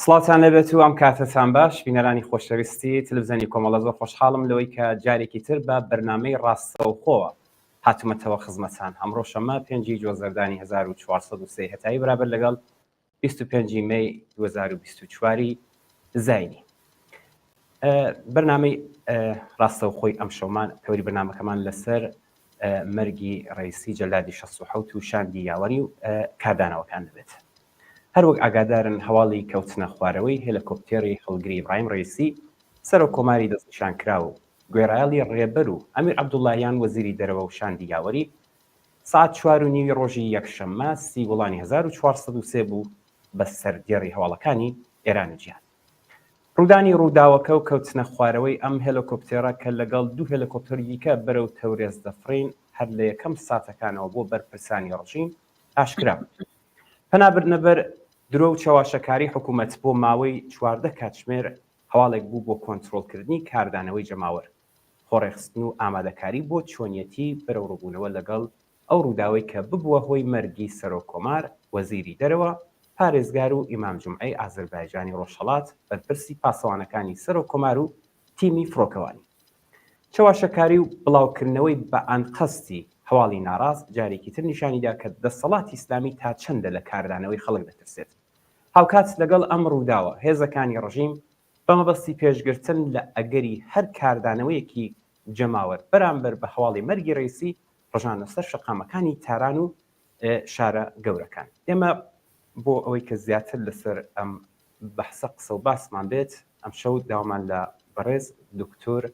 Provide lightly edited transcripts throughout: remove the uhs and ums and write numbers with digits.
سڵاوتان لێبێت و ئەم کاتەتان باش بینەرانی خۆشەویستی تلفزیۆنی کۆمەڵە زۆر خۆشحاڵم لەوەی کە جارێکی تر بە بەرنامەی ڕاستەوخۆوە هاتومەتەوە خزمەتان ئەمڕۆ شەممە پێنجی جۆزەردانی 1403 هەتاوی بەرابەر لەگەڵ 25 مەی 2024 زینی بەرنامەی ڕاستەوخۆی ئەم شەومان تەوری بەرنامەکەمان لەسەر مەرگی ڕئیسی جەلادی 16 و شاندی یاوەری و کاردانەوەکان دەبێت. هەروەک ئاگادارن هەواڵی کەوتنە خوارەوەی هێلەکۆپتێڕی هەڵگری ئیبراهیم ڕەئیسی سەرۆک کۆماری دەستنیشانکراو و گوێڕایەڵی ڕێبەر و ئەمیر عەبدوڵڵاهیان وەزیری دەرەوە و شاندی یاوەری سەعات چوار و نیوی ڕۆژی یەکشەممە سی گوڵانی 1403 بوو بە سەردێڕی هەواڵەکانی ئێران و جیهان. ڕوودانی ڕووداوەکە و کەوتنە خوارەوەی ئەم هێلۆکۆپتێڕە کە لەگەڵ دوو هێلۆکۆپتەری دیکە بەرەو تەورێز دەفڕین هەر لە یەکەم ساتەکانەوە بۆ بەرپرسانی ڕژیم ئاشکرا بوو. پەنا بردنە بەر درۆ و چەواشەکاری حکوومەت بۆ ماوەی 14 کاتژمێر هەواڵێک بوو بۆ کۆنترۆڵکردنی کاردانەوەی جەماوەر، خۆڕێکخستن و ئامادەکاری بۆ چۆنیەتی بەرەوڕووبوونەوە لەگەڵ ئەو ڕووداوەی کە ببووە هۆی مەرگی سەرۆک کۆمار، وەزیری دەرەوە، پارێزگار و ئیمام جومعەی ئازەربایجانی ڕۆژهەڵات، بەرپرسی پاسەوانەکانی سەرۆک کۆمار و تیمی فڕۆکەوانی. چەواشەکاری و بڵاوکردنەوەی بە ئانقەستی هەواڵی ناڕاست جارێکی تر نیشانی دا کە دەسەڵاتی ئیسلامی تا چەندە لە کاردانەوەی خەڵک دەترسێت. هاوکات لەگەڵ ئەم ڕووداوە هێزەکانی ڕژیم بە مەبەستی پێشگرتن لە ئەگەری هەر کاردانەوەیەکی جەماوەر بەرامبەر بە هەواڵی مەرگی ڕەئیسی ڕژانە سەر شەقامەکانی تاران و شارە گەورەکان. ئێمە بۆ ئەوەی کە زیاتر لەسەر ئەم بەحسە قسە و باسمان بێت ئەمشەو داوامان لە بەڕێز دکتۆر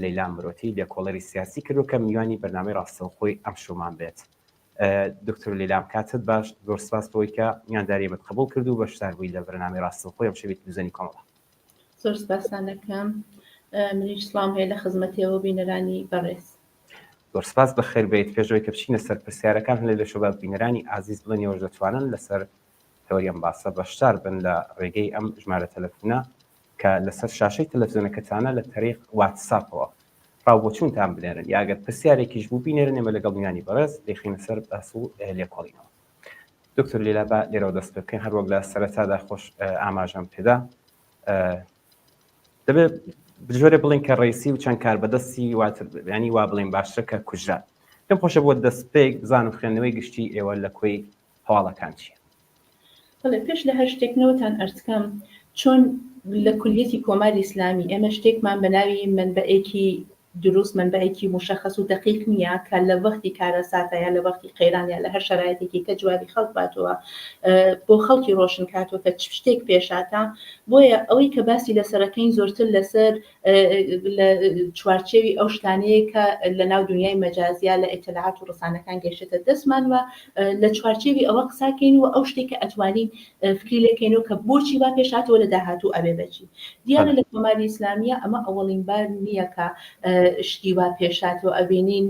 لەیلا مرۆتی لێکۆڵەری سیاسی کردو کە میوانی بەرنامەی ڕاستەوخۆی ئەمشەومان بێت. دکتۆر لەیلا کاتت باش زۆر سپاس بۆی کە میوانداری ئێمەت قبوڵ کرد و بەشدار بووی لە بەرنامەی ڕاستەوخۆی ئەمشەوی تلویزیۆنی کۆمەڵە. زۆر سپاستان دەکەم. منیش سڵاوم هەیە لە خزمەتێوە بینەرانی بەڕێز. زۆر سپاس بەخێر بێیت. پێش ئەوەی کە بچینە سەر پرسیارەکان هەندێک لە شۆبا بینەرانی ئازیز بڵێن ئێوەش دەتوانن لەسەر تەوەری ئەم باسە بەشدار بن لە ڕێگەی ئەم ژمارە تەلەفونە کە لەسەر شاشەی تەلەفزیۆنەکەتانە لە تەریق واتساپەوە ڕاوبۆچوونتان بنێرن یا گەر پرسیارێکیش بوو بینێرن ئێمە لەگەڵ میوانی بەڕێز دەیخەینە سەر باس و لێکۆڵینەوە. دکتۆر لیلا با لێرەوە دەست پێ بکەین هەروەک لە سەرەتادا خۆش ئاماژەم پێدا دەبێت بجۆرێ بڵین کە ڕیسی و چەند کاربەدەستی واتر ینی وا بڵین باشترە کە کوژران پێم خۆشە بۆ دەستپێک بزانم خوێندنەوەی گشتی ئێوە لە کۆی هەواڵەکان چییە؟ بەڵێ پێش لە هەر شتێک نەوەتان ئەرزکەم چۆن لە کولیەتی کۆماری ئیسلامی ئێمە شتێکمان بە ناوی مەنبەعێکی دروست مەنبەعێکی موشەخەس و دەقیق نییە کە لە وەختی کارەساتە یا لە وەختی قەیران یا لە هەر شەرایتێکی کە جوابی خەڵک باتەوە بۆ خەڵکی ڕۆشن کاتەوە کە چ شتێک پێشاتە بۆیە ئەوەی کە باسی لەسەرەکەین زۆرتر لەسەر لە چوارچێوی ئەو شتانەیە کە لە ناو دنیای مەجازیا لە ئیتلاعات و ڕسانەکان گەیشتە دەستمان و لە چوارچێوی ئەوە قساکەین و ئەو شتێک کە ئەتوانین فکری لێکەینەوە کە بۆچی وا پێشهاتەوە لە داهاتوو ئەبێ بەچی دیارە لە کۆماری ئیسلامیە ئەمە ئەوەڵین بار نییە کە شتی وا پێشهاتەوە ئەبینین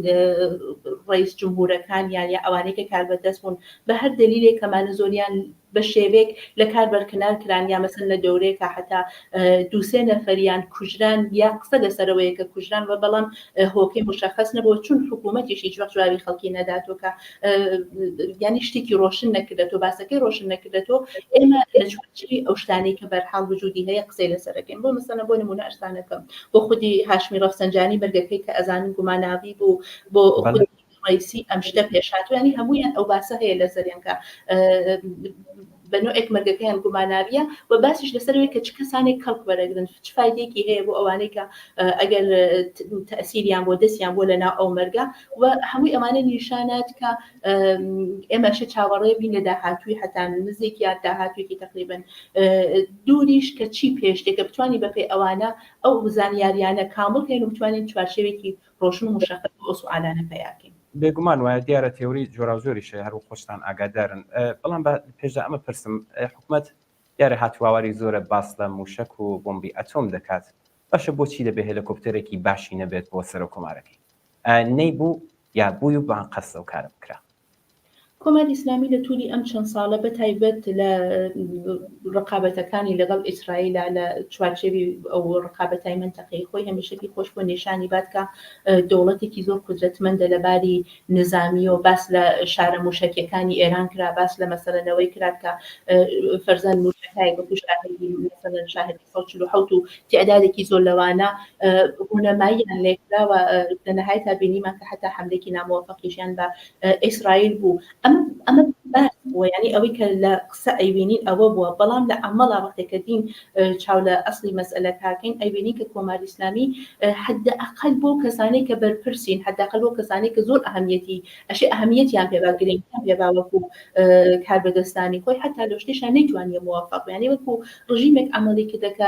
ڕئیس جمهورەکان یان یا ئەوانەی کە کاربەدەست بوون بە هەر دەلیلێک کەمانە زۆریان بە شێوەیەک لە کار بەرکنار کران یا مەسەن لە دەورەیەکا حەتا دووسێ نەفەریان کوژران یا قسە لەسەرەوەیە کە کوژران و بەڵام هۆکەی مشخص نەبووە چون حکوومەتیش هیچ وەخت جوابی خەڵکی نەداتەوە کە یانی شتێکی ڕۆشن نەکردەتەوە باسەکەی ڕۆشن نەکردەتەوە ئێمە لە چوارچێوی ئەو شتانەی کە بەرحاڵ وجودی هەیە قسەی لەسەرەکەین بۆ مەسەلەن بۆ نمونە ئەشتانەکەم بۆ خودی هاشمی ڕەفسەنجانی مەرگەکەی کە ئەزانن گوماناوی بوو بۆ خودی ڕەیسی ئەم شتە پێشهاتوو ینی هەموویان ئەو باسە هەیە لەسەریان کە بە نوعێک مەرگەکەیان گوماناویە و باسیش لەسەرەوەی کە چ کەسانێک کەڵک وەرەگرن چ فایدەیەکی هەیە بۆ ئەوانەی کە ئەگەر تەسیریان بۆ دەستیان بۆ لەناو ئەو مەرگە و هەمووی ئەمانە نیشانات کە ئێمە شە چاوەڕێ بین لە داهاتووی حتا نزیک یا داهاتوویەکی تقریبن دووریش کە چی پێشتێکە بتوانین بەپێی ئەوانە ئەو زانیاریانە کامڵ کەین و بتوانین چوارچێوێکی ڕۆشن و مشەخەس بۆ ئەو سوئالانە پەیا کەین. بێگومان وایە، دیارە تێوری جۆراوجۆریش هەیە، هەروەک خۆشتان ئاگادارن، بەڵام با پێشدا ئەمە پرسم، حکومەت دیارە هاتوهاواری زۆرە باس لە مووشەک و بۆمبی ئەتۆم دەکات، باشە بۆچی دەبێ هێلەکۆپتەرێکی باشی نەبێت بۆ سەرۆککۆمارەکەی؟ ئایا نەیبوو یا بووی و بە ئەنقەست ئەو کارە بکرا؟ کۆماری ئیسلامی لە توولی ئەم چەند ساڵە بە تایبەت لە ڕقابەتەکانی لەگەڵ ئیسرائیلا لە چوارچێوی ئەو ڕقابەتای مەنتەقەی خۆی هەمیشە پێی خۆش بووە نیشانی بات کە دەوڵەتێکی زۆر قودرەتمەندە لە باری نزامیەوە باس لە شارە موشەکیەکانی ئێران کرا باس لە مەسەلەن ئەوەی کرا کە فەرزەن موشەکایەک وەکو شاهدی مەسەلەن شاهدی 147 و تعدادێکی زۆر لەوانە ڕوونەماییان لێکراوە لە نهایتا بینیمان کە حتا حملێکی ناموەفەقیشیان بە ئیسرائیل بوو ئەمە ئەمە باس بووە یعنی ئەوەی کە لە قسە ئەیبینین ئەوە بووە بەڵام لە عەمەڵا وەختێک کە دین چاو لە ئەسڵی مەسئەلەکەکەین ئەیبینین کە کۆماری ئیسلامی حد ئەقل بۆ کەسانەی کە بەرپرسین حد ئەقل بۆ کەسانەی کە زۆر ئەهمیەتی ئەشێ ئەهمیەتیان پێ با گرنگیان پێ با وەکو کاربەدەستانی خۆی حتا لەو شتێشا نەیتوانیە موەفەق بێ یعنی وەکو ڕژیمێک عەمەڵی کردە کە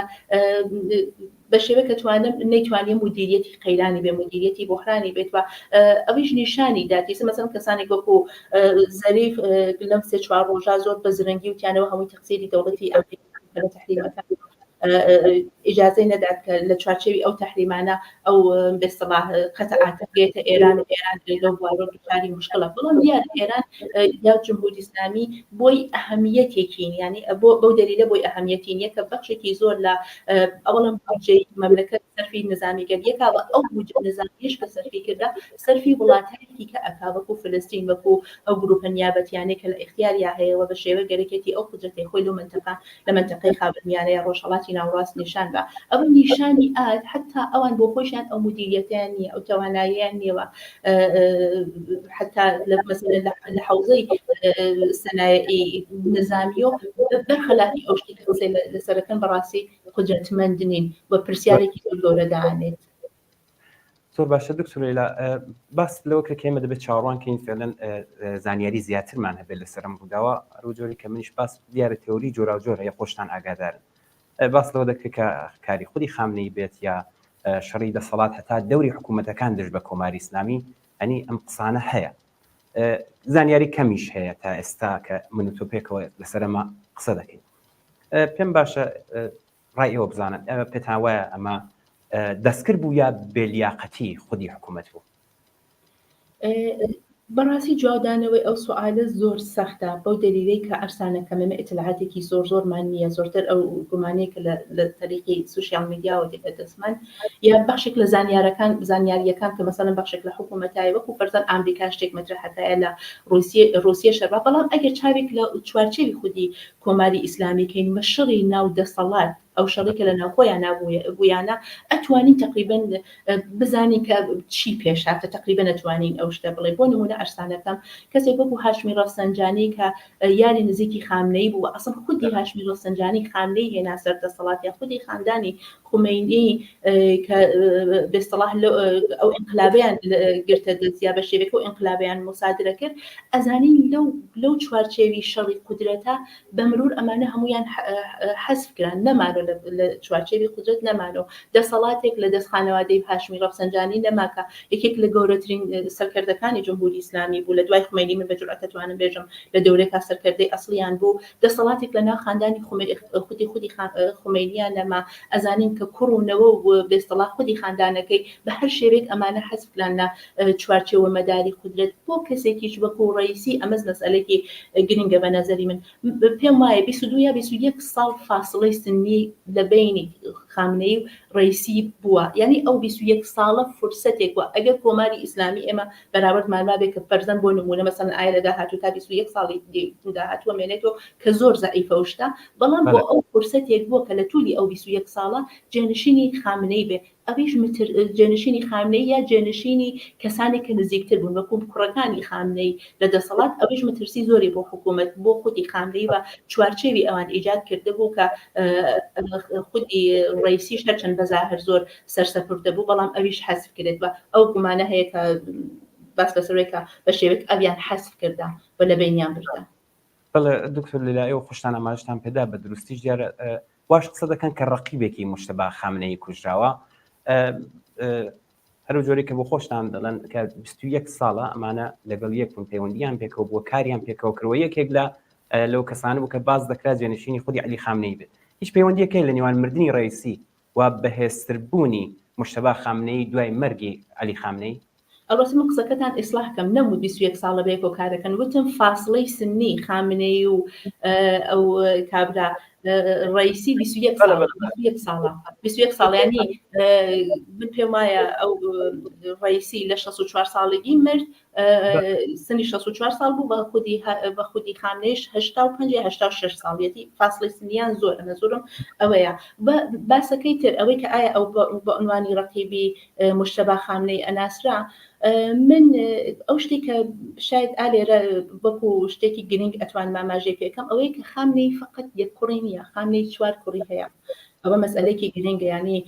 بە شێوەیەک کە توانم نەیتوانیە مودیریەتی قەیرانی بێ مودیریەتی بۆحرانی بێت و ئەویش نیشانی دات ئێستا مەسەلەن کەسانێک وەکو زەریف لەم سێ چوار ڕۆژە زۆر بە زرنگی وتیانەوە هەمووی تەقسیری دەوڵەتی ئەمریکا لە تەحریمەکان ئیجازەی نەدات کە لە چوارچێوی ئەو تەحریمانە ئەو بێستەڵا قەتعاتە بگەێتە ئێران و ئێران لەو بوارە دوچاری مشکلە بەڵام دیار ئێران یا جمهوری ئیسلامی بۆی ئەهمیەتێکی یعنی بۆ بەو دەلیلە بۆی ئەهمیەتی نییە کە بەخشێکی زۆر لە ئەوەڵەن بودجەی مەملەکەت سەرفی نزامیگەریەکا و ئەو بودجە نزامیەش کە سەرفی کردا سەرفی وڵاتانی دیکە ئەکا وەکو فلستین وەکو ئەو گروپە نیابەتیانەی کە لە ئیختیاریا هەیە و بە شێوە گەرەکێتی ئەو قودرەتەی خۆی لەو مەنتەقە لە مەنتەقەی خاوەرمیانە یا ڕۆژهەڵاتی ناوەڕاست نیشان با ئەوە نیشانی ئات حەتا ئەوان بۆ خۆشیان ئەو مودیریەتیان نییە ئەو تەواناییان نییە و حەتا لە مەسەلەن لە حەوزەی سەنایعی نزامی و بەرخەلافی ئەو شتێک کە قسەی لەسەرەکەن بەڕاستی قودرەتمەند نین و پرسیارێکی زۆر گەورە دانێت. زۆر باشە دکتۆر لەیلا باس لەوە کرد کە ئێمە دەبێت چاوەڕوان کەین فعلەن زانیاری زیاترمان هەبێت لەسەر ئەم ڕووداوە ئەو جۆری کە منیش باس دیارە تێوری جۆراوجۆر هەیە خۆشتان ئاگادارن باس لەوە دەکرێت کە کاری خودی خامنەی بێت یا شەڕی دەسەڵات هەتا دەوری حکوومەتەکان دژ بە کۆماری ئیسلامی ئەنی ئەم قسانە هەیە زانیاری کەمیش هەیە تا ئێستا کە من و تۆ پێکەوە لەسەرەمە قسە دەکەین پێم باشە ڕای ئێوە بزانم ئێوە پێتان وایە ئەمە دەستکرد بوو یا بێلیاقەتی خودی حکوومەت بوو؟ بەڕاستی جوابدانەوەی ئەو سوالە زۆر سەختە بەو دەلیلەی کە ئەرسانەکەم ئێمە ئیتلاعاتێکی زۆر زۆرمان نییە زۆرتر ئەو گومانەیە کە لە تەریقی سوسیال میدیاوە دێتە دەستمان یا بەخشێک لە زانیارەکان زانیاریەکان کە مەسەلەن بەخشێک لە حکوومەتای وەکو فەرزەن ئامریکا شتێک مەترەحەکایە لە ڕوسیە ڕوسیە شەربا بەڵام ئەگەر چاوێک لە چوارچێوی خودی کۆماری ئیسلامی کەین و شەڕی ناو دەسەڵات ئەو شەڕی کە لە ناوخۆیانا بوویانە ئەتوانین تەقریبەن بزانین کە چی پێش هاتە تەقریبەن ئەتوانین ئەو شتە بڵێ بۆ نمونە ئەرسانەکەم کەسێک وەکو هاشمی ڕەفسەنجانی کە یاری نزیکی خامنەیی بوو ئەسڵ خودی هاشمی ڕەفسەنجانی خامنەیی هێنا سەر دەسەڵات یا خودی خاندانی خومەینی کە بێستەڵاح ئەو ئینقلابیان گرتە دەست یا بە شێوەیەک ئەو ئینقلابیان موسادرە کرد ئەزانین لەو لەو چوارچێوی شەڕی قودرەتە بە مرور ئەمانە هەمویان حەزف کران نەمانۆ لە چوارچێوی قودرەت نەمانۆ دەسەڵاتێک لە دەست خانەوادەی هاشمی ڕەفسەنجانی نەماکە یەکێک لە گەورەترین سەرکردەکانی جمهوری ئیسلامی بوو لە دوای خومەینی من بە جورئەت دەتوانم بێژم لە دەورێکا سەرکردەی ئەسڵیان بوو دەسەڵاتێک لە ناو خاندانی خودی خودی خومەینیان نەما ئەزانین کە کوڕ و نەوە و بێستەڵا خودی خاندانەکەی بە هەر شێوەیەک ئەمانە حەزف کران لە چوارچێوە مەداری قودرەت بۆ کەسێکیش وەکو ڕەئیسی ئەمەز مەسئەلەیەکی گرنگە بە نەزەری من پێم وایە 22 یا 21 ساڵ فاسڵەی سنی لە بەینی خامنەیی و ڕەئیسی بووە یعنی ئەو 21 ساڵە فرسەتێک بووە ئەگەر کۆماری ئیسلامی ئێمە بەراوردمان وابێ کە فەرزەن بۆ نموونە مەسەلەن ئایا لە داهاتوو تا 21 ساڵی داهاتووە مێنێتەوە کە زۆر زەعیفە و شتە بەڵام بۆ ئەو فرسەتێک بووە کە لە تولی ئەو 21 ساڵە جێنشینی خامنەیی بێ ئەویش متر جێنشینی خامنەیی یا جێنشینی کەسانێک کە نزیکتر بوون وەکو کوڕەکانی خامنەیی لە دەسەڵات ئەویش مەترسی زۆری بۆ حکوومەت بۆ خودی خامنەیی و چوارچێوی ئەوان ئیجاد کردبوو کە خودی ڕەئیسیش هەرچەند بەزاهر زۆر سەرسەپردە بوو بەڵام ئەویش حەزف کرێت و ئەو گومانە هەیە کە باس لەسەرەوەی کە بە شێوەیەک ئەویان حەزف کردا و لە بەینیان بردا. بەڵێ دکتۆر لەیلا ئێوە خۆشتان ئاماژەتان پێدا بە دروستیش دیارە واش قسە دەکەن کە ڕقیبێکی مشتبا خامنەیی کوژراوە هەرو جۆرێک کە بۆ خۆشتان دەڵێن کە 21 ساڵە ئەمانە لەگەڵ یەک بوون پەیوەندیان پێکەوە بووە کاریان پێکەوە کردوە یەکێک لە لەو کەسانە بوو کە باز دەکرا جێنشینی خودی علی خامنەیی بێت هیچ پەیوەندیەکەی لە نێوان مردنی ڕئیسی و بەهێزتربوونی مشتبا خامنەیی دوای مەرگی علی خامنەیی؟ ئەڵبەتە من قسەکەتان ئیسلاح کەم نەموت 21 ساڵە بەیەکەوە کارەکەن وتم فاسڵەی سنی خامنەیی و ئەو کابرا ڕئیسی 21 ساڵ 21 ساڵە 21 ساڵ ینی من پێم وایە ئەو ڕئیسی لە 64 ساڵگی مرد سنی 64 ساڵ بوو بە خودی بە خودی خامنەیش 85 یا 86 ساڵیەتی فاسڵەی سنیان زۆرە مەزورم ئەوەیە باسەکەی تر ئەوەی کە ئایا ئەو بە عنوانی ڕقیبی مجتەبا خامنەی ئەناسرا من ئەو شتێک کە شاید ئالێرە وەکو شتێکی گرنگ ئەتوانم ئاماژەی پێکەم ئەوەیە کە خامنەی فقط یەک کوڕی نییە خامنەی چوار کوڕی هەیە ئەوە مەسئلەیەکی گرنگە ینی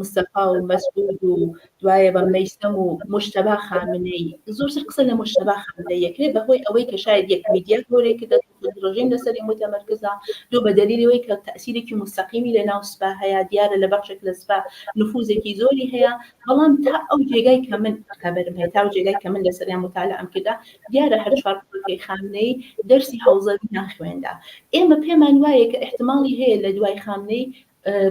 مستەفا و مەسعود و دوایە بە مەیسەم و مجتەبا خامنەی زۆرتر قسە لە مجتەبا خامنەی یەکرێ بەهۆی ئەوەی کە شاید یەک میدیا گەورەی کردە ڕژیم لەسەری متەمەرکزە، دوو بە دەلیلی ئەوەی کە تەئسیرێکی موستەقیمی لە ناو سپا هەیە، دیارە لە بەخشێک لە سپا نفوزێکی زۆری هەیە، بەڵام تا ئەو جێگای کە من خەبەرم هەیە، تا ئەو جێگای کە من لەسەریان موتالعەم کردا، دیارە هەر چوار کوڕەکەی خامنەیی دەرسی حەوزەوییان خوێندا. ئێمە پێمان وایە کە ئیحتماڵی هەیە لە دوای خامنەیی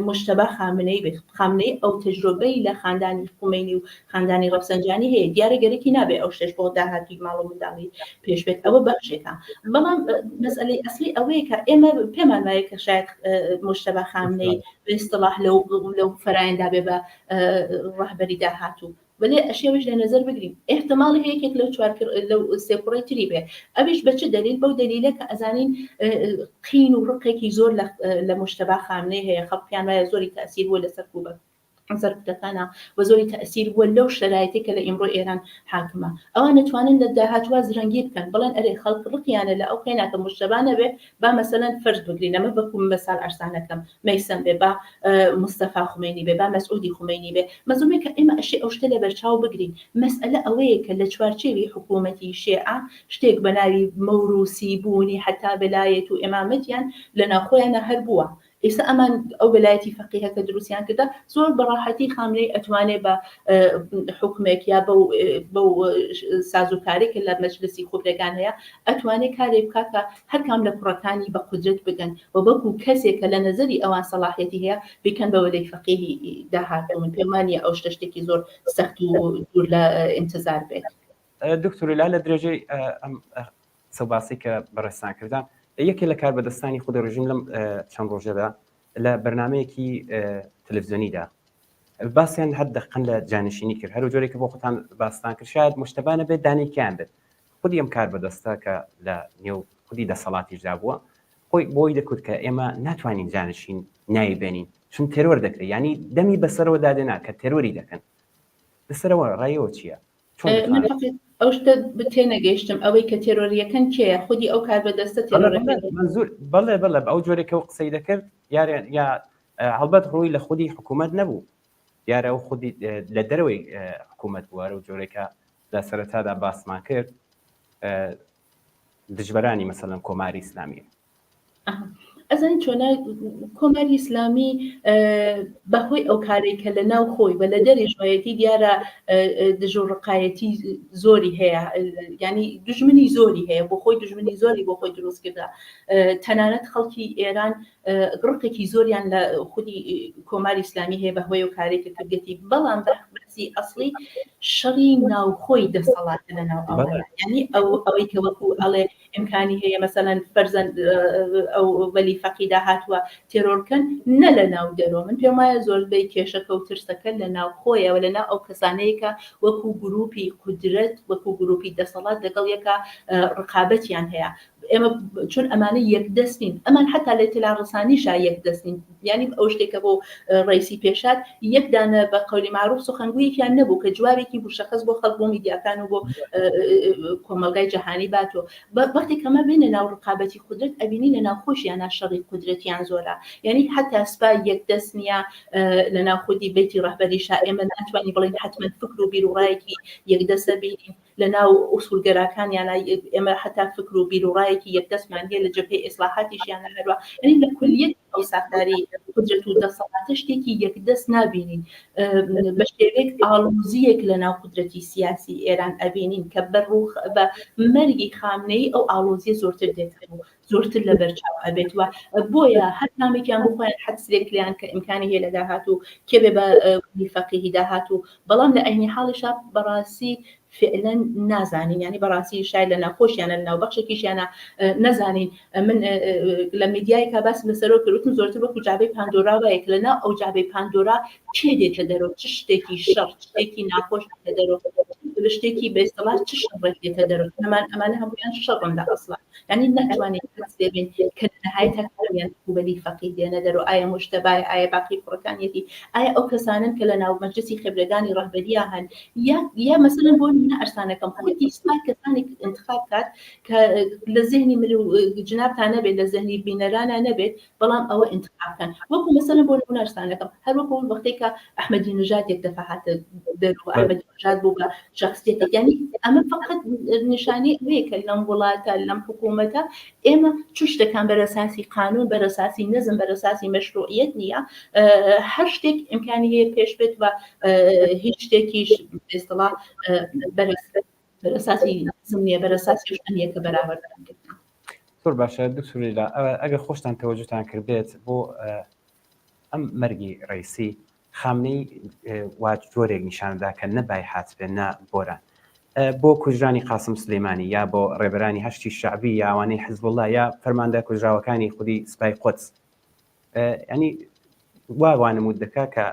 موجتەبا خامنەیی بێت، خامنەیی ئەو تەجرۆبەی لە خاندانی خومەینی و خاندانی ڕەفسەنجانی هەیە، دیارە گەرەکی نابێ ئەو شتەش بۆ داهاتووی ماڵ و منداڵی پێش بێت، ئەوە بەخشێکە. بەڵام مەسئەلەی ئەسلی ئەوەیە کە ئێمە پێمان وایە کە شاید موجتەبا خامنەیی بە ئیستڵاح لەو لەو فەرایەندا بێ بە ڕەهبەری داهاتوو. وەلێ ئەشێ ئەویش لە نەزەر بگرین ئیحتماڵی هەیە یەکێک لەو چوار لەو سێ کوڕەی تری بێ ئەویش بە چ دەلیل بەو دەلیلە کە ئەزانین قین و ڕقێکی زۆر لە مجتەبا خامنەی هەیە خەڵک پێیان وایە زۆری تەئسیر بووە لەسەر کوبە سەرکوتەکانە و زۆری تەئسیر بووە لەو شەرایتێک کە لە ئیمڕۆ ئێران حاکمە ئەوان نەتوانن لە داهاتوە زرەنگی بکەن بڵێن ئەرێ خەڵک ڕقیانە لە ئەو قێناکە مجتەبا نەبێ با مەسەلەن فەرز بگرین ئەمە وەکو مەسال عەرزانەکەم مەیسەم بێ با مستەفا خومەینی بێ با مەسعودی خومەینی بێ مەزومێ کە ئێمە ئەشێ ئەو شتە لەبەرچاو بگرین مەسئەلە ئەوەیە کە لە چوارچێوی حکوومەتی شێعە شتێک بە ناوی مەوروسی بوونی حەتا ولایەت و ئیمامەتیان لە ناوخۆیانا هەر بووە ئێستا ئەمان ئەو وەلایەتی فەقیهە کە دروستیان کردە زۆر بە ڕاحەتی خامنەی ئەتوانێ بە حوکمێک یا بەو بەو سازوکارێک کە لە مەجلسی خوبرەگان هەیە ئەتوانێ کارێک بکا کە هەر کام لە کوڕەکانی بە قودرەت بگەن و بەڵکو کەسێک کە لە نەزەری ئەوان سەڵاحیەتی هەیە بیکەن بە وەلەی فەقیهی داهاتوو من پێم وانیە ئەو شتە شتێکی زۆر سەخت و دوور لە ئینتزار بێت. دکتۆر لا لە درێژەی ئەم قسە و باسی کە بەڕێزتان کردە یەکێ لە کاربەدەستانی خودی ڕژیم لەم چەند ڕۆژەدا لە بەرنمەیەکی تەلەڤزیۆنیدا باسیان هەر دەقەن لە جانشینی کرد هەرو جۆرێک کە بۆ خۆتان باستان کرد شاید مشتەبانە بێت دانێکیان بێت خودی ئەم کار بەدەستە کە لە نێو خودی دەسەڵاتیشدا بووە خۆی بۆی دەکوت کە ئێمە ناتوانین جانشین ناوی بێنین چون تێرۆر دەکرێت ینی دەمی بەسەرەوە دادێنا کە تێرۆری دەکەن لەسەرەوە ڕایەوە چییە؟ من حەقیق ئەو شتە تێنەگەیشتم ئەوەی کە تێرۆریەکەن کێیە خودی ئەو کاربەدەستە تێرۆرەکەی منزور بەڵێ بەڵێ ئەو جۆرێک و قسەی دەکرد یارێ یا هەڵبەت ڕووی لە خودی حکوومەت نەبوو دیارە ئەو خودی لە دەرەوەی حکوومەت بووە و جۆرێکە لە سەرەتادا باسمان کرد دژبەرانی مەسەلەن کۆماری ئیسلامیە ئەزانی چۆنە کۆماری ئیسلامی بەهۆی ئەو کارێک کە لە ناو خۆی و لە دەرێژایەتی دیارە دژ و ڕقایەتی زۆری هەیە ینی دژمنی زۆری هەیە بۆ خۆی دژمنی زۆری بۆ خۆی دروست کردە تەنانەت خەڵکی ئێران ڕقێکی زۆریان لە خودی کۆماری ئیسلامی هەیە بە هۆی و کارێک کە کردێتی بەڵام بە بەسی ئەسڵی شەڕی ناوخۆی دەسەڵات لە ناو ئەوانە یعنی ئەو ئەوەی کە وەکو ئەڵێ ئیمکانی هەیە مەسەلەن فەرزەن ئەو وەلی فەقی داهاتووە تێرۆر بکەن نە لە ناو دەرەوە من پێم وایە زۆربەی کێشەکە و ترسەکە لە ناو خۆیەوە لە ناو ئەو کەسانەیە کە وەکو گروپی قودرەت وەکو گروپی دەسەڵات لەگەڵ یەکا ڕقابەتیان هەیە ئێمە چون ئەمانە یەکدەست نین ئەمان حتا لە اطلاع ڕسانیشا یەکدەست نین یانی ئەو شتێک کە بۆ ڕئیسی پێشات یەک دانە بە قەولی معروف سخنگویەکیان نەبوو کە جوابێکی مشخص بۆ خەڵک بۆ میدیاکان و بۆ کۆمەڵگای جەهانی باتەوە وەختێک کەمە بێنە ناو ڕقابەتی قودرەت ئەبینی لە ناو خۆشیانە شەڕی قودرەتیان زۆرە یعنی حتا سپا یەکدەست نییە لە ناو خودی بەیتی ڕەهبەریشا ئێمە ناتوانین بڵێین حتمما فکر و بیروڕایەکی یەکدەستە بینین لە ناو ئوسوڵگەراکانیانا ئێمە حەتا فکر و بیروڕایەکی یەکدەستمان هەیە لە جەبهەی ئیسڵاحاتیشیانا هەروا یانی لە کولیەتی ئەو ساختاری. قودرەت و دەسەڵاتە شتێکی یەکدەست نابینین. بە شێوەیەک ئاڵۆزییەک لە ناو قودرەتی سیاسی ئێران ئەبینین کە بە ڕووخ بە مەرگی خامنەیی ئەو ئاڵۆزییە زۆرتر دێتەوە و زۆرتر لە بەرچاو ئەبێت و بۆیە هەر کامێکیان بۆ خۆیان حەدسێک لێیان کە ئیمکانی هەیە لە داهاتوو کێ بێ بە وەلی فەقیهی داهاتوو بەڵام لە عەینی حاڵیشا بەڕاستی فعلا نازانین یانی بەڕاستی شاید لە ناوخۆشیانە لە ناو بەخشێکیشیانە نەزانین من لە میدیایەکا باسم لەسەرەوە کرد وتم زۆرتر وەکو جابەی پاندۆرا وایە کە لە ناو ئەو جابەی پاندۆرا کێ دێتە دەرەوە چ شتێکی شەڕ شتێکی ناخۆش دێتە دەرەوە شتێکی بێسەڵات چ شەڕێک دێتە دەرەوە ئەمان ئەمانە هەموویان شەڕن لە ئەسڵا یعنی ناتوانین حەدس لێ بین کە لە نهایەتا کامیان وەکو وەلی فەقیه دێنە دەرەوە ئایا موجتەبایە ئایا باقی کوڕەکانیەتی ئایا ئەو کەسانەن کە لە ناو مەجلسی خبرەگانی ڕەهبەرییا هەن یا یا مەسەلەن بۆ نمونە ئەرسانەکەم خودی سپا کەسانێک انتخاب کات کە لە زهنی من و جنابتان نەبێت لە زهنی بینەرانە نەبێت بەڵام ئەوە انتخاب کەن وەکو مەسەلەن بۆ نمونە ئەرسانەکەم هەر وەکو وەختێک کە ئەحمەدی نژاد یەک دەفعە هاتە دەرەوە ئەحمەدی نژاد بوو بە شخصیەتێک یعنی ئەمە فقط نیشانەی ئەوەیە کە لەم وڵاتە لەم حکوومەتە ئێمە چ شتەکان بەرەساسی قانون بەرەساسی نەزم بەرەساسی مەشروعیەت نییە هەر شتێک ئیمکانی هەیە پێش بێت و هیچ شتێکیش ئێستڵا بەرەساسی نەزم نییە بەرەساسی شتە نییە کە بەراوەرد زۆر باشە دکتۆر لیلا ئەگەر خۆشتان تەوەجوتان کردبێت بۆ ئەم مەرگی ڕیسی خامنەی وا جۆرێک نیشاندا کە نە بای هاتبێ نە بۆران بۆ کوژرانی قاسم سلەیمانی یا بۆ ڕێبەرانی هەشتی شعبی یاوانەی حزب الله یا فەرماندە کوژراوەکانی خودی سپای قودس ینی وا وانمود دەکا کە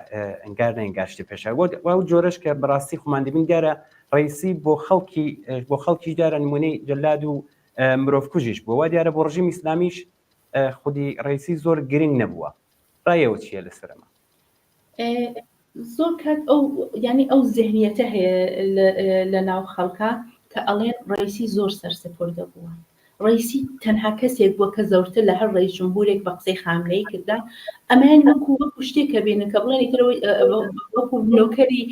ئەنگار نەنگار شتی پێشە و جۆرەش کە بەڕاستی خۆمان دەبین دیارە ڕیسی بۆ خەڵکی بۆ خەڵکیش دیارە نمونەی جەلاد و مرۆڤ کوژیش بووە وا دیارە بۆ ڕژیمی ئیسلامیش خودی ڕیسی زۆر گرنگ نەبووە ڕایەوە چییە لەسەر ئەمە؟ زۆر کات ئەو یانی ئەو زهنیەتە هەیە لە ناو خەڵکا کە ئەڵێن ڕەیسی زۆر سەرسپردە بووە ڕەیسی تەنها کەسێک بووە کە زۆرتر لە هەر ڕەیس جمهورێک بە قسەی خامنەیی کردا ئەمەیان وەکو وەکو شتێک کە بینن کە بڵێن ئیتر وەکو نۆکەری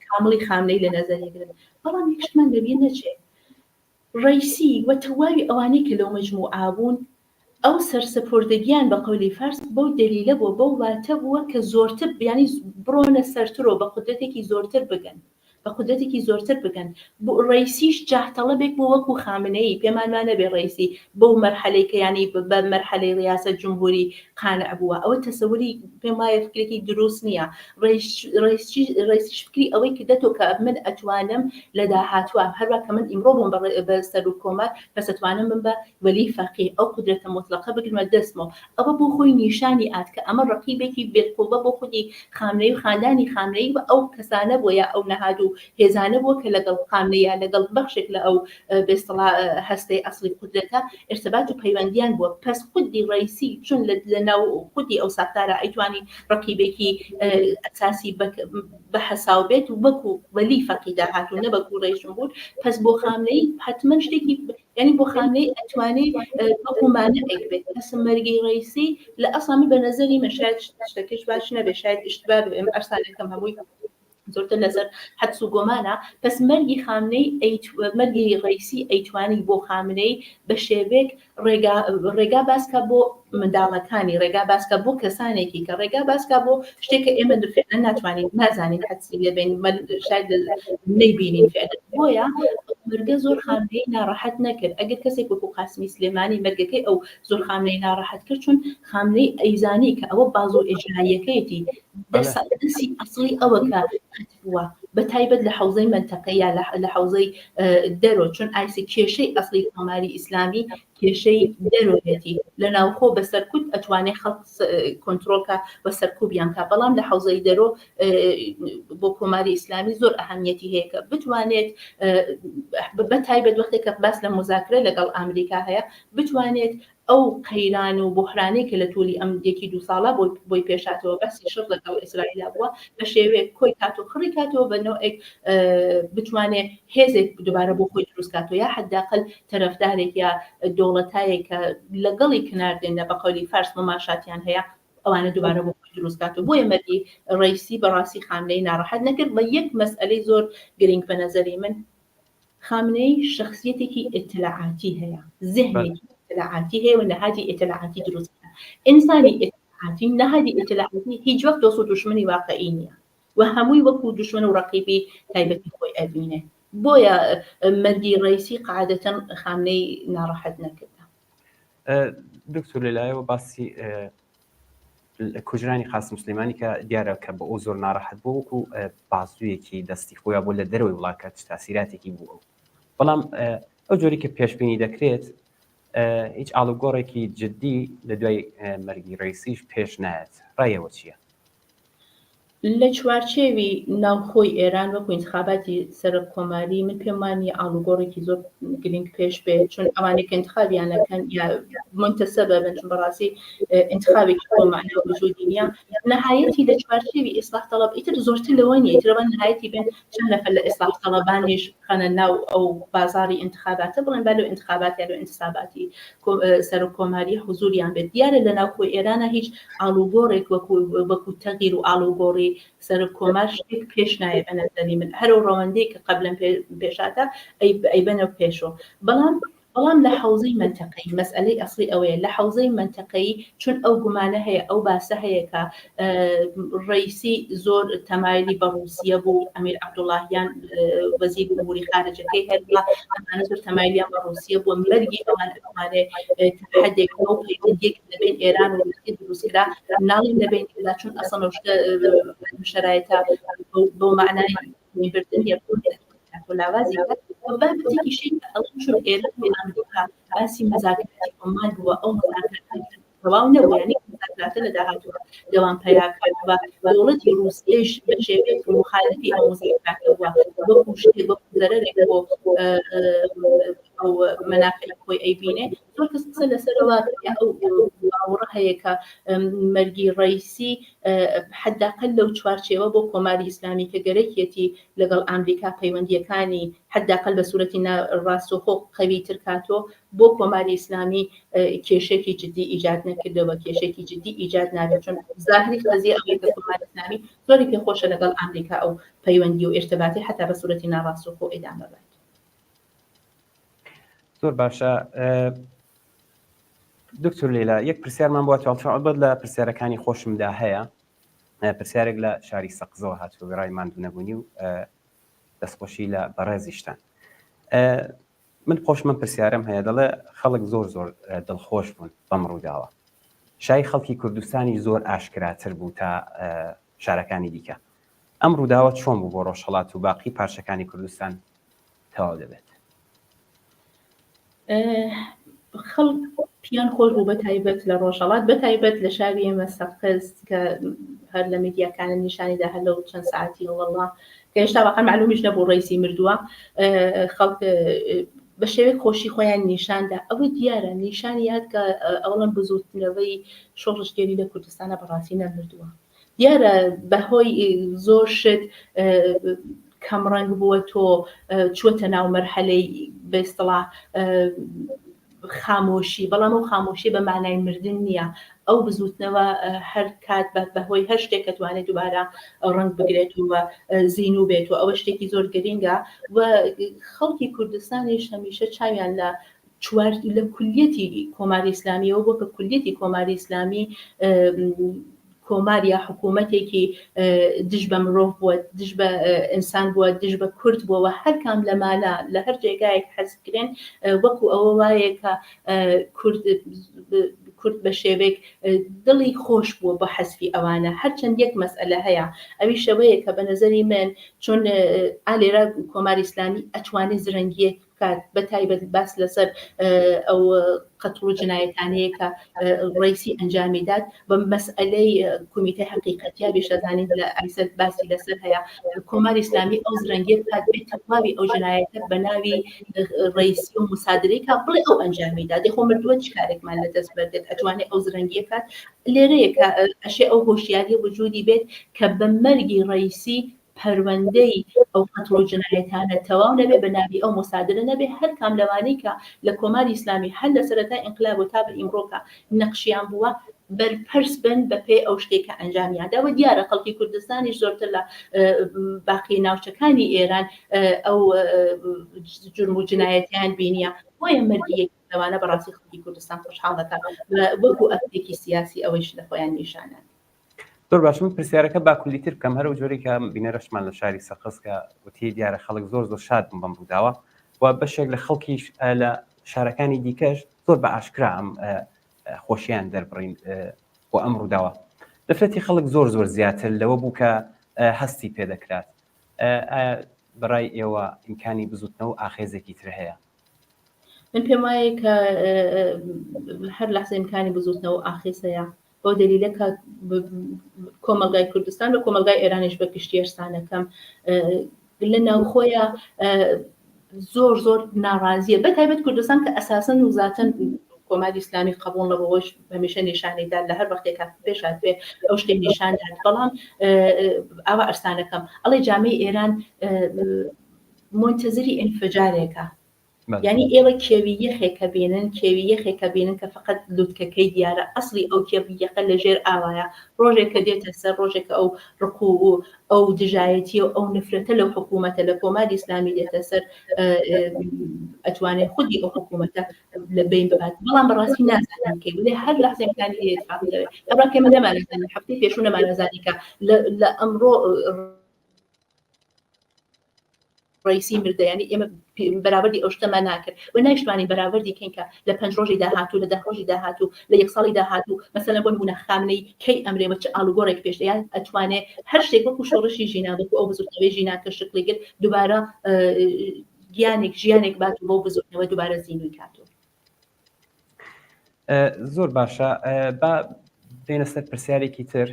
کامڵی خامنەیی لە نەزەر گرن بەڵام یەک شتمان لەبیر نەچێت ڕەیسی و تەواوی ئەوانەی کە لەو مەجموعە بوون ئەو سەرسپردەگیان بە قەولی فارس بەو دەلیلە بووە بەو واتە بووە کە زۆرتر یانی بڕۆنە سەرترۆ بە قودرەتێکی زۆرتر بگەن بە قودرەتێکی زۆرتر بگەن ڕەیسیش جاهتەڵەبێک بوو وەکوو خامنەیی پێمان وا نەبێ ڕەیسی بەو مەرحەلەی کە یانی بە مەرحەلەی ڕیاسەت جمهوری قانع بووە ئەوە تەسەوری پێم وایە فکرێکی دروست نییە ڕەیسیش فکری ئەوەی کردەتۆ کە من ئەتوانم لە داهاتوە هەروە کە من ئیمڕۆ بووم بە سەرۆک کۆمار پس ئەتوانم بم بە وەلی فەقیه ئەو قودرەتە موتڵەقە بگرمە دەستمەوە ئەوە بۆ خۆی نیشانی ئات کە ئەمە ڕەقیبێکی بێقوبە بۆ خودی خامنەیی و خاندانی خامنەیی و ئەو کەسانە بووە یا ئەو نەهاد و هێزانە بووە کە لەگەڵ خامنەیی یا لەگەڵ بەخشێک لە ئەو بێستڵا هەستەی ئەسڵی قودرەتە ئیرتبات و پەیوەندیان بووە پس خودی ڕەیسی چون لە ناو خودی ئەو ساختارە ئەیتوانی ڕەقیبێکی ئەساسی بە حەساو بێت وەکو وەلی فەقی داهاتوو نە وەکو ڕەئیس جمهور پس بۆ خامنەیی حتمما شتێکی یعنی بۆ خامنەیی ئەتوانێ وەکو مانعێک بێت پس مەرگی ڕەیسی لە ئەسڵا من بە نەزەری من شاید شتەکەش باش نەبێ شاید ئیشتبا بێ ئەرسانەکەم هەمووی زۆرتر لەسەر حەدس و گۆمانە پس مەرگی خامنەی مەرگی ڕەیسی ئەیتوانی بۆ خامنەی بە شێوێک ڕێگا ڕێگا باسکە بۆ منداڵەکانی ڕێگا باسکە بۆ کەسانێکی کە ڕێگا باسکە بۆ شتێک کە ئێمە فعلا ناتوانین نازانین حەدسی لێ بین شاید نەیبینین فعلا بۆیە مەرگە زۆر خامنەی ناڕەحەت نەکرد ئەگەر کەسێک وەکو قاسمی سلێمانی مەرگەکەی ئەو زۆر خامنەی ناڕەحەت کرد چون خامنەی ئەیزانی کە ئەوە بازۆ ئێجراییەکەیەتی دەستی ئەسڵی ئەوە کە بووە بە تایبەت لە حەوزەی مەنتەقە یا لە حەوزەی دەرۆ چون ئایسی کێشەی ئەسڵی کۆماری ئیسلامی کێشەی دەرۆیەتی لە ناوخۆ بە سەرکوت ئەتوانێ خەڵک کۆنترۆڵکە و سەرکوبیان کا بەڵام لە حەوزەی دەرۆ بۆ کۆماری ئیسلامی زۆر ئەهمیەتی هەیە کە بتوانێت بە تایبەت وەختێک کە باس لە مزاکرە لەگەڵ ئەمریکا هەیە بتوانێت ئەو قەیران و بوحرانەی کە لە توولی ئەم یەکی دوو ساڵە بۆی بۆی پێش هاتەوە باسی شەڕ لەگەڵ ئیسرائیلا بووە بە شێوەیەک کۆی کات و خڕی کاتەوە بە نەوعێک بتوانێ هێزێک دووبارە بۆ خۆی دروست کاتەوە یا حداقل تەرەفدارێک یا دەوڵەتایەک کە لەگەڵی کنار دێن بە قەولی فارس مەماشاتیان هەیە ئەوانە دووبارە بۆ خۆی دروست کاتەوە بۆیە مەرگی ڕەیسی بەڕاستی خامنەیی ناڕەحەت نەکرد بە یەک مەسئەلەی زۆر گرنگ بە نەزەری من خامنەیی شەخسیەتێکی ئیتلاعاتی هەیە، زهنێکی ئیتلاعاتی هەیە و نەهادی ئیتلاعاتی دروست کرا. ئینسانی ئیتلاعاتی. ئیتلاعاتی، نەهادی ئیتلاعاتی هیچ وەخت دۆست و دوشمنی واقعی نییە و هەمووی وەکوو دوشمن و ڕەقیبی تایبەتی خۆی ئەبینێ. بۆیە مەرگی ڕەیسی قاعدەتەن خامنەی ناڕەحەت نەکردە. دکتۆر لەلایەوە باسی کوژرانی قاسم سلێمانی کە دیارە کە بە ئەو زۆر ناڕەحەت بوو وەکو بازوویەکی دەستی خۆیان بۆ لە دەرەوەی وڵات کە تاسیراتێکی بوو ئەو بەڵام ئەو جۆری کە پێشبینی دەکرێت هیچ ئاڵوگۆڕێکی جددی لە دوای مەرگی ڕیسیش پێش نایەت ڕایەوە چییە؟ لە چوارچێوی ناوخۆی ئێران وەکو ئینتخاباتی سەرۆک کۆماری من پێم وانیە ئاڵوگۆڕێکی زۆر گرنگ پێش بێت چون ئەوانەی کە ئینتخابیان ئەکەن یا مونتەسەبە بن چون بەڕاستی ئینتخابێکی بۆ مەعنا وجودی نییە نهایەتی لە چوارچێوی ئیسلاح تەڵەب ئیتر زۆرتر لەوە نییە ئیتر ئەوان نهایەتی بێن چەند نەفەر لە ئیسلاح تەڵەبانیش بخەنە ناو ئەو بازاڕی ئینتخاباتە بڵێن با لەو ئینتخابات یا لەو ئینتساباتی سەرۆک کۆماری حزوریان بێت دیارە لە ناوخۆی ئێرانە هیچ ئاڵوگۆڕێک وەکو وەکو تەغیر و ئاڵوگۆڕی سەرۆک کۆمار شتێک پێش نایە بە نەزەری من هەر ئەو ڕەوەندەی کە قەبلەن پێشاتە ئەیبەنە پێشەوە بەڵام بەڵام لە حەوزەی مەنتەقەیی، مەسئەلەی ئەسڵی ئەوەیە، لە حەوزەی مەنتەقەیی چون ئەو گومانە هەیە، ئەو باسە هەیە کە ڕەیسی زۆر تەمایلی بە ڕووسیە بوو، ئەمیر عەبدوڵاهیان وەزیری ئوموری خارجەکەی هەروەها ئەمانە زۆر تەمایلیان بە ڕووسیە بووە، مەرگی ئەوان ئەتوانێ تا حەدێک ئەو پەیوەندییەک لە بەین ئێران و ڕووسیە دروست کرا، ناڵێم لە بەین کرا چون ئەسڵەن ئەو شتە شەرایتە بەو مەعنای بردن نیە لاوازی بابەتێکیشی ئەڵێم چون ئێران و ئەمریکا باسی مزاکراتی عومان بووە ئەو مزاکراتە تەواو نەبوو یعنی مزاکراتە لە داهاتوو دەوام پەیا کرد و دەوڵەتی ڕووسیەش بە شێوەیەک مخالفی ئەو مزاکراتە بووە وەکوو شتێک وەکوو زەرەرێک بۆ ئەو مەنافعی خۆی ئەیبینێ زۆر کەس قسە لەسەرەوە ئەو باوەڕە هەیە کە مەرگی ڕەیسی حداقل لەو چوارچێوە بۆ کۆماری ئیسلامی کە گەرەکیەتی لەگەڵ ئامریکا پەیوەندییەکانی حداقل بە سوورەتی ڕاستەوخۆ قەویتر کاتۆ بۆ کۆماری ئیسلامی کێشێکی جدی ئیجاد نەکردەوە کێشێکی جدی ئیجاد نابێت چون زاهری قەزیە ئەوەیە کە کۆماری ئیسلامی زۆری پێخۆشە لەگەڵ ئامریکا ئەو پەیوەندی و ئیرتباتی حتا بە سوورەتی ناڕاستەوخۆ ئیدامە بات. زۆر باشە دکتۆر لیلا یەک پرسیارمان بۆ ئەڵبەت لە پرسیارەکانی خۆشمدا هەیە پرسیارێک لە شاری سەقزەوە هاتووە وێڕای ماندوو نەبوونی و دەستخۆشی لە بەڕێزیشتان من خۆش من پرسیارم هەیە دەڵێ خەڵک زۆر زۆر دڵخۆش بوون بەم ڕووداوە شای خەڵکی کوردستانی زۆر ئاشکراتر بوو تا شارەکانی دیکە ئەم ڕووداوە چۆن بوو بۆ ڕۆژهەڵات و باقی پارچەکانی کوردستان تەواو دەبێت؟ خەڵک پیان خۆش بوو بە تایبەت لە ڕۆژهەڵات بە تایبەت لە شاری ئێمە سەقز کە هەر لە میدیاکانە نیشانیدا هەر لەو چەند ساعتی وەڵا کە هێشتا واقعا معلومیش نەبوو ڕەیسی مردووە خەڵک بە شێوەیەک خۆشی خۆیان نیشاندا ئەوە دیارە نیشانی یاد کە ئەوڵەن بزوتنەوەی شۆڕشگێری لە کوردستانە بەڕاستی نەمردووە دیارە بەهۆی زۆر شت کەم ڕەنگ بووە تۆ چووەتە ناو مەرحەلەی بە ئیستڵاح خامۆشی بەڵام ئەو خامۆشی بە مانای مردن نییە ئەو بزوتنەوە هەر کات بەهۆی هەر شتێک کە توانێت دووبارە ڕەنگ بگرێت و زینوو بێت و ئەوە شتێکی زۆر گرینگە و خەڵکی کوردستانیش هەمیشە چاویان لە چوار لە کولیەتی کۆماری ئیسلامیەوە بۆ کە کولیەتی کۆماری ئیسلامی کۆمار یا حکوومەتێکی دژ بە مرۆڤ بووە دژ بە ئینسان بووە دژ بە کورد بووە و هەر کام لەمانە لە هەر جێگایەک حەز بکرێن وەکو ئەوە وایە کە کورد کورد بە شێوەیەک دڵی خۆش بووە بۆ حەزفی ئەوانە هەرچەند یەک مەسئلە هەیە ئەویش ئەوەیە کە بە نەزەری من چون ئالێرە کۆماری ئیسلامی ئەتوانێ زرەنگیەک بکات بە تایبەت باس لەسەر ئەو قەتڵ و جنایەتانەیە کە ڕەیسی ئەنجامی دات بە مەسئلەی کومیتەی حەقیقەتیا بیشەزانین لە ئایسەر باسی لەسەر هەیە کۆماری ئیسلامی ئەو زرەنگیە بکات بێت تەواوی ئەو جنایەتە بە ناوی ڕەیسی و مسادرەی کا بڵێ ئەو ئەنجامی دا دەخۆ مردووە چ کارێکمان لە دەست بەردێت ئەتوانێ ئەو زرەنگیە بکات لێرەیە کە ئەشێ ئەو هۆشیاریە وجودی بێت کە بە مەرگی ڕەیسی پەروەندەی ئەو قەتڵ و جنایەتانە تەواو نەبێ بە ناوی ئەو موسادرە نەبێ هەر کام لەوانەی کە لە کۆماری ئیسلامی هەر لە سەرەتای ئینقلابەوە تا بە ئیمڕۆکە نەقشیان بووە بەرپرس بن بە پێی ئەو شتەی کە ئەنجامیان داوە دیارە خەڵکی کوردستانیش زۆرتر لە باقی ناوچەکانی ئێران ئەو جرم و جنایەتیان بینیە بۆیە مەرگی یەکی. لەوانە بەڕاستی خەڵکی کوردستان خۆشحاڵ دەکات وەکو ئەکتێکی سیاسی ئەوەیش لە خۆیان نیشانە. زۆر باش من پرسیارەکە با کولیتر بکەم هەرو جۆرێک کە بینەرەشمان لە شاری سەقز کە وتی دیارە خەڵک زۆر زۆر شاد بوون بەم ڕووداوە و بەشێک لە خەڵکیش لە شارەکانی دیکەش زۆر بە ئاشکرا ئەم خۆشیان دەربڕین بۆ ئەم ڕووداوە نفرەتی خەڵک زۆر زۆر زیاتر لەوە بوو کە هەستی پێدەکرات بەڕای ئێوە ئیمکانی بزوتنەوە ئاخێزێکی تر هەیە؟ من پێم وایە کە هەر لەحزە ئیمکانی بزوتنەوە ئاخێز هەیە بەو دەلیلە کە کۆمەڵگای کوردستان و کۆمەڵگای ئێرانیش بە گشتی ئەرسانەکەم لە ناوخۆیە زۆر زۆر ناڕازیە بە تایبەت کوردستان کە ئەساسەن و زاتەن کۆماری ئیسلامی قبوڵ نەبووەوەش هەمیشە نیشانی داد لە هەر وەختێک پێش هاتبێ ئەو شتێک نیشان داد بەڵام ئاوا ئەرسانەکەم ئەڵێ جامەی ئێران مونتەزری ئینفجارێکە یانی ئێوە کێوی یەخێک کە بینن کێوی یەخێک کە بینن کە فقط لوتکەکەی دیارە ئەسڵی ئەو کێوی یەخە لە ژێر ئاوایە ڕۆژێک کە دێتە سەر ڕۆژێک کە ئەو ڕق و ئەو دژایەتیە و ئەو نفرەتە لەو حکوومەتە لە کۆماری ئیسلامی دێتە سەر ئەتوانێت خودی ئەو حکوومەتە لە بین ببات بەڵام بەڕاستی نازانین کەی ولی هەر لەحزەی پلانی لێ اتفاق دەوێت ئەمڕۆ کە ئێمە نەمانەزانی هەفتەی پێشوو نەمانەزانی کە لە ئەمڕۆ ڕەیسی مردە یانی ئێمە بەراوردی ئەو شتەمان ناکرد و نایشتوانین بەراوردی کەین کە لە پێنج ڕۆژی داهاتوو لە 10 ڕۆژی داهاتوو لە یەک ساڵی داهاتوو مەسەلەن بۆ نمونە خامنەی کەی ئەمرێ و چ ئاڵوگۆڕێک پێش یان ئەتوانێ هەر شتێک وەکو شۆڕشی ژینا وەکو ئەو بزوتنەوەی ژینا کە شکڵی گرت دووبارە گیانێک ژیانێک بات و بەو بزوتنەوە دووبارە زیندووی کاتەوە. زۆر باشە با بێنە سەر پرسیارێکی تر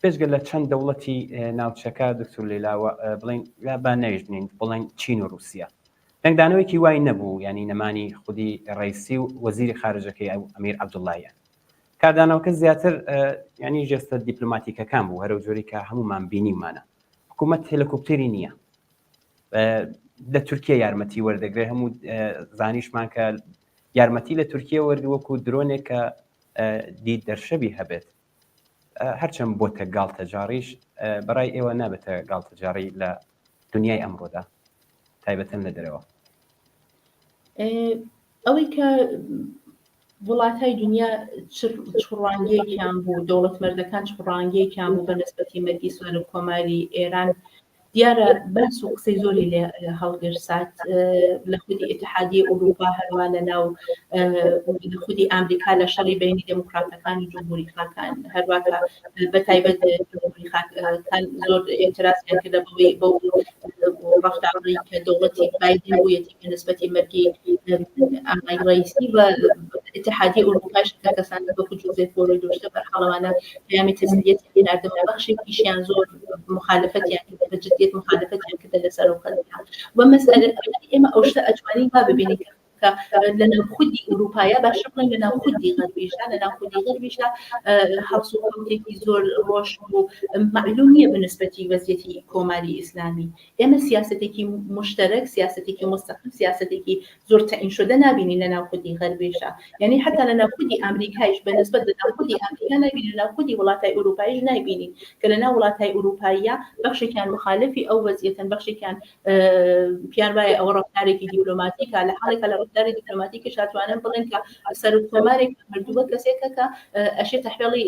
بێجگە لە چەند دەوڵەتی ناوچەکە دکتور لەیلا بڵێن یا با ناویش بنێین بڵێن چین و رووسیا دەنگدانەوەیەکی وای نەبوو ینی نەمانی خودی ڕیسی و وەزیری خارجەکەی ئەو ئەمیر عەبدوڵڵاهیان کاردانەوەکە زیاتر ینی ژێستە دیپلۆماتیکەکان بوو هەرو جۆری کە هەمومان بینیمانە حکوومەت هێلکۆپتەری نییە لە تورکیا یارمەتی وەردەگرێت هەموو زانیشمان کە یارمەتی لە تورکیا وەرد وەکو درۆنێک کە دید دەرشەبی هەبێت هەرچەند بۆتە گاڵتەجاڕیش بەڕای ئێوە نابێتە گاڵتەجاڕی لە دنیای ئەمڕۆدا تایبەتەن لە دەرەوە؟ ئەوەی کە وڵاتای دنیا چ ڕوانگەیەکیان بوو دەوڵەتمەردەکان چ ڕوانگەیەکیان بوو بە نسبەتی مەرگی سەرۆک کۆماری ئێران دیارە باس و قسەی زۆری لێ هەڵگرسات لە خودی ئیتحادیە ئوروپا هەروا لە ناو لە خودی ئامریکا لە شەڕی بینی دێموکراتەکان و جمهوری خاکان هەروا کە بە تایبەت جمهوری خاکان زۆر ئێعترازیان کردە بەوەی بەو ڕەفتارەی کە دەوڵەتی بایدن بوویەتی بە نسبەتی مەرگی ئاغای ڕەئیسی و ئیتحادیە ئوروپاش کە کەسانی وەکو جوزێف بۆرێل و شتە بەرحاڵەوانە پەیامی تەسلیەتی لێ ناردن و بەخشێکیشیان زۆر مخالفەتیان کرد بە جدیت مخالفەتیان کردە لەسەر ئەو قەزیە و مەسئلە ئێمە ئەو شتە ئەتوانین وا ببینین کە لە ناو خودی ئورووپایە باشە بڵێن لە ناو خودی غەربیشدا لە ناو خودی غەربیشدا هەڵسوکەوتێکی زۆر ڕۆشن و مەعلوم نییە بە نسبەتی وەزیەتی کۆماری ئیسلامی ئێمە سیاسەتێکی مشتەرەک، سیاسەتێکی مستقل، سیاسەتێکی زۆر تەعین شدە نابینین لە ناو خودی غەربیشا. یانی حەتا لە ناو خودی ئامریکایش بە نسبەت لە ناو خودی ئامریکا نابینین، لە ناو خودی وڵاتای ئورووپاییش نایبینین کە لە ناو وڵاتای ئورووپاییە بەخشێکیان موخالفی ئەو وەزیەتەن، بەخشێکیان پیان وایە ئەوە ڕەفتارێکی دیپلۆماتیکە، لە حاڵێکا لە ڕەفتاری دیپلۆماتیکیش ئەتوانن بڵێن کە سەرۆک کۆمارێک مردووە کەسێکە کە ئەشێ تەحوێڵی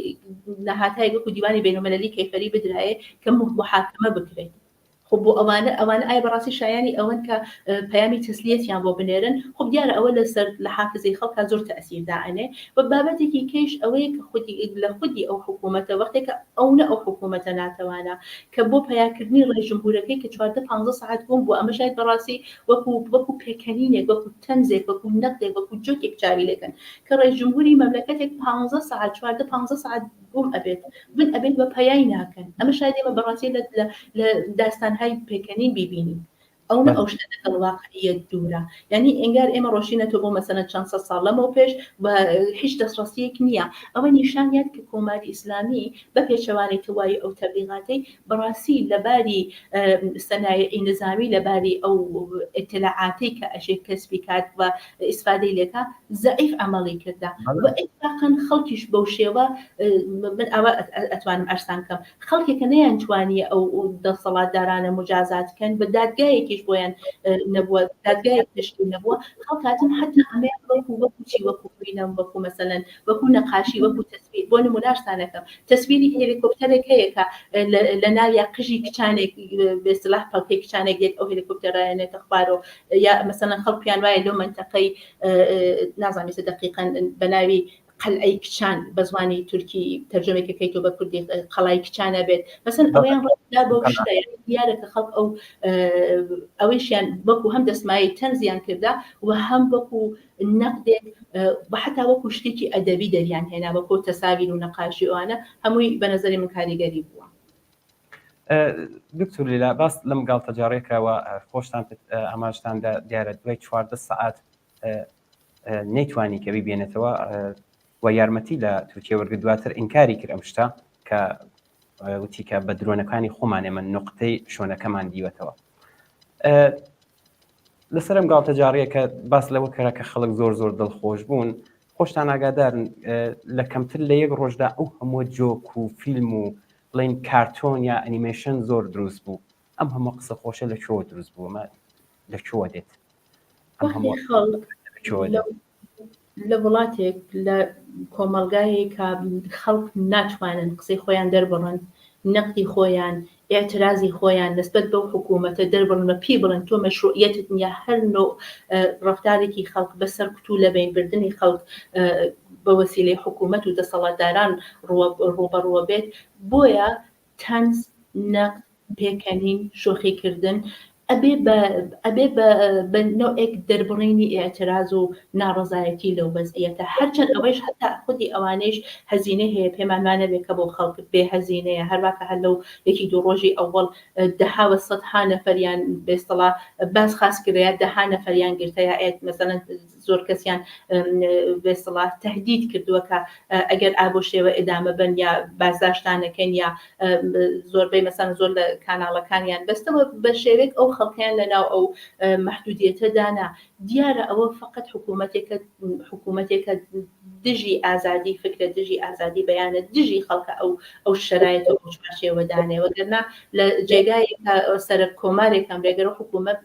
نەهاتایەک وەکوو دیوانی بەینەلمەلەلی کەیفەری بدرایێ کە موحاکمە بکرێت. خۆ بۆ ئەوانە ئەوانە ئایا بەڕاستی شایانی ئەوەن کە پەیامی تەسلیەتیان بۆ بنێرن؟ خۆ دیارە ئەوە لەسەر لە حافزەی خەڵکا زۆر تەئسیر دائەنێ و بابەتێکی کەیش ئەوەیە کە خودی لە خودی ئەو حکوومەتە وەختێک کە ئەونە ئەو حکوومەتە ناتەوانە کە بۆ پەیاکردنی ڕەئیس جمهوورەکەی کە 14 پانزە سەعات گوم بووە ئەمە شاید بەڕاستی وەکوو وەکوو پێکەنینێک وەکوو تەنزێک وەکوو نەقدێک وەکوو جۆکێک چاوی لێکەن کە ڕەئیس جمهووری مەملەکەتێک پانزە سەعات 14 پانزە سەعات گوم ئەبێت ون ئەبێت وە پەیای ناکەن ئەمە شاید ئێمە بەڕاستی لە لە لە داستانهای پێکەنین بیبینین ئەونە ئەو شتە لەگەڵ واقعیەت دوورە یعنی ئێنگار ئێمە ڕۆشینەتەوە بۆ مەسەلەن چەند سەد ساڵ لەمەو پێش و هیچ دەستڕەسیەک نییە ئەوە نیشانیات کە کۆماری ئیسلامی بە پێچەوانەی تەوای ئەو تەبلیغاتەی بەڕاستی لە باری سەنایعی نزامی لە باری ئەو ئیتلاعاتەی کە ئەشێ کەسبی کات و ئیسفادەی لێکا زەعیف عەمەڵی کردە و ئیتفاقەن خەڵکیش بەو شێوە من ئاوا ئەتوانم عەرزتان کەم خەڵکێکە نەیانتوانیە ئەو دەسەڵاتدارانە موجازات کەن بە دادگایەکیش. بۆیان نەبووە، دادگایەک تەشکیل نەبووە، خەڵک هاتن حەتا ئەمەیان وەکو وەکو چی وەکو فیلم وەکو مەسەلەن وەکو نەقاشی وەکو تەسویر بۆ نموناشتان ئەکەم تەسویری هێلیکۆپتەرێک هەیە کە لە ناویا قژی کچانێک بە ئیستلاح پەڵکەی کچانێک دێت ئەو هێلیکۆپتەرایەنێتە خوارەوە یا مەسەلەن خەڵک پێیان وایە لەو مەنتەقەی نازانم ئێستا دەقیقەن بە ناوی قەلعەی کچان بە زمانی تورکی تەرجەمەی کە کەیتۆ بە کوردی قەڵای کچانە بێت مەسەن ئەوەیان ڕەتدا بەو شتە دیارە کە خەڵک ئەو ئەوەیشیان وەکو هەم دەستمایەی تەنزیان کردا و هەم وەکو نەقدێک و حتا وەکو شتێکی ئەدەبی دەریان هێنا وەکو تەساویر و نەقاشی ئەوانە هەمووی بە نەزەری من کاریگەری بووە. دکتۆر لیلا باس لەم گاڵتەجاڕیە کراوە خۆشتان ئاماژتاندا دیارە دوای 14 سەعات نەیتوانی کە بیبێنێتەوە و یارمەتی لە تورکیا وەرگرت دواتر ئینکاری کرد ئەم شتە کە وتی کە بە درۆنەکانی خۆمان ئێمە نقطەی شۆنەکەمان دیوەتەوە لەسەر ئەم گاڵتەجاڕیە کە باس لەوە کرا کە خەڵک زۆر زۆر دڵخۆش بوون خۆشتان ئاگادارن لە کەمتر لە یەک ڕۆژدا ئەو هەموو joke و فیلم و بڵین کارتۆن یا ئەنیمەیشن زۆر دروست بوو ئەم هەموو قسە خۆشە لە کوێوە دروست بوو ئەمە لە کوێوە دێت ئەم هەموو خەڵک لە وڵاتێک لە کۆمەڵگایەک کە خەڵک ناتوانن قسەی خۆیان دەربڕن، نەقدی خۆیان، ئیعترازی خۆیان نسبەت بەو حکوومەتە دەربڕن و پێی بڵێن تۆ مەشروعیەتت نییە، هەر نۆع ڕەفتارێکی خەڵک بە سەرکوت و لەبەین بردنی خەڵک بە وەسیلەی حکوومەت و دەسەڵاتداران ڕووبەڕووە بێت، بۆیە تەنز، نەقد، پێکەنین، شۆخی کردن، ئەبێ بە ئەبێ بە بە نەوعێک دەربڕینی ئیعتراز و ناڕەزایەتی لەو وەزعیەتە. هەرچەند ئەوەیش هەتا خودی ئەوانەیش هەزینەی هەیە، پێمان وا نەبێ کە بۆ خەڵک بێ هەزینەیە، هەروا کە هەر لەو یەکی دوو ڕۆژی ئەوەڵ دەها و سەدها نەفەریان بە ئیستڵا باس خاس کرا یا دەها نەفەریان گرتە یا مەسەلەن زۆر کەسیان بە ئیستڵا تەهدید کردووە کە ئەگەر ئا بۆ شێوە ئیدامە بەن یا بازداشتان نەکەن یا زۆربەی مەسەن زۆر لە کاناڵەکانیان بەستەوە بە شێوێک ئەو خەڵکیان لە ناو ئەو مەحدودیەتە دانا دیارە ئەوە فقط حکوومەتێکە حکوومەتێکە دژی ئازادی فکرە دژی ئازادی بەیانە دژی خەڵکە ئەو ئەو شرایط و ئەو چوارچێوە دانێ وەگەرنا لە جێگایەک سەرەک کۆمارێک هەم رێگەر حکوومەت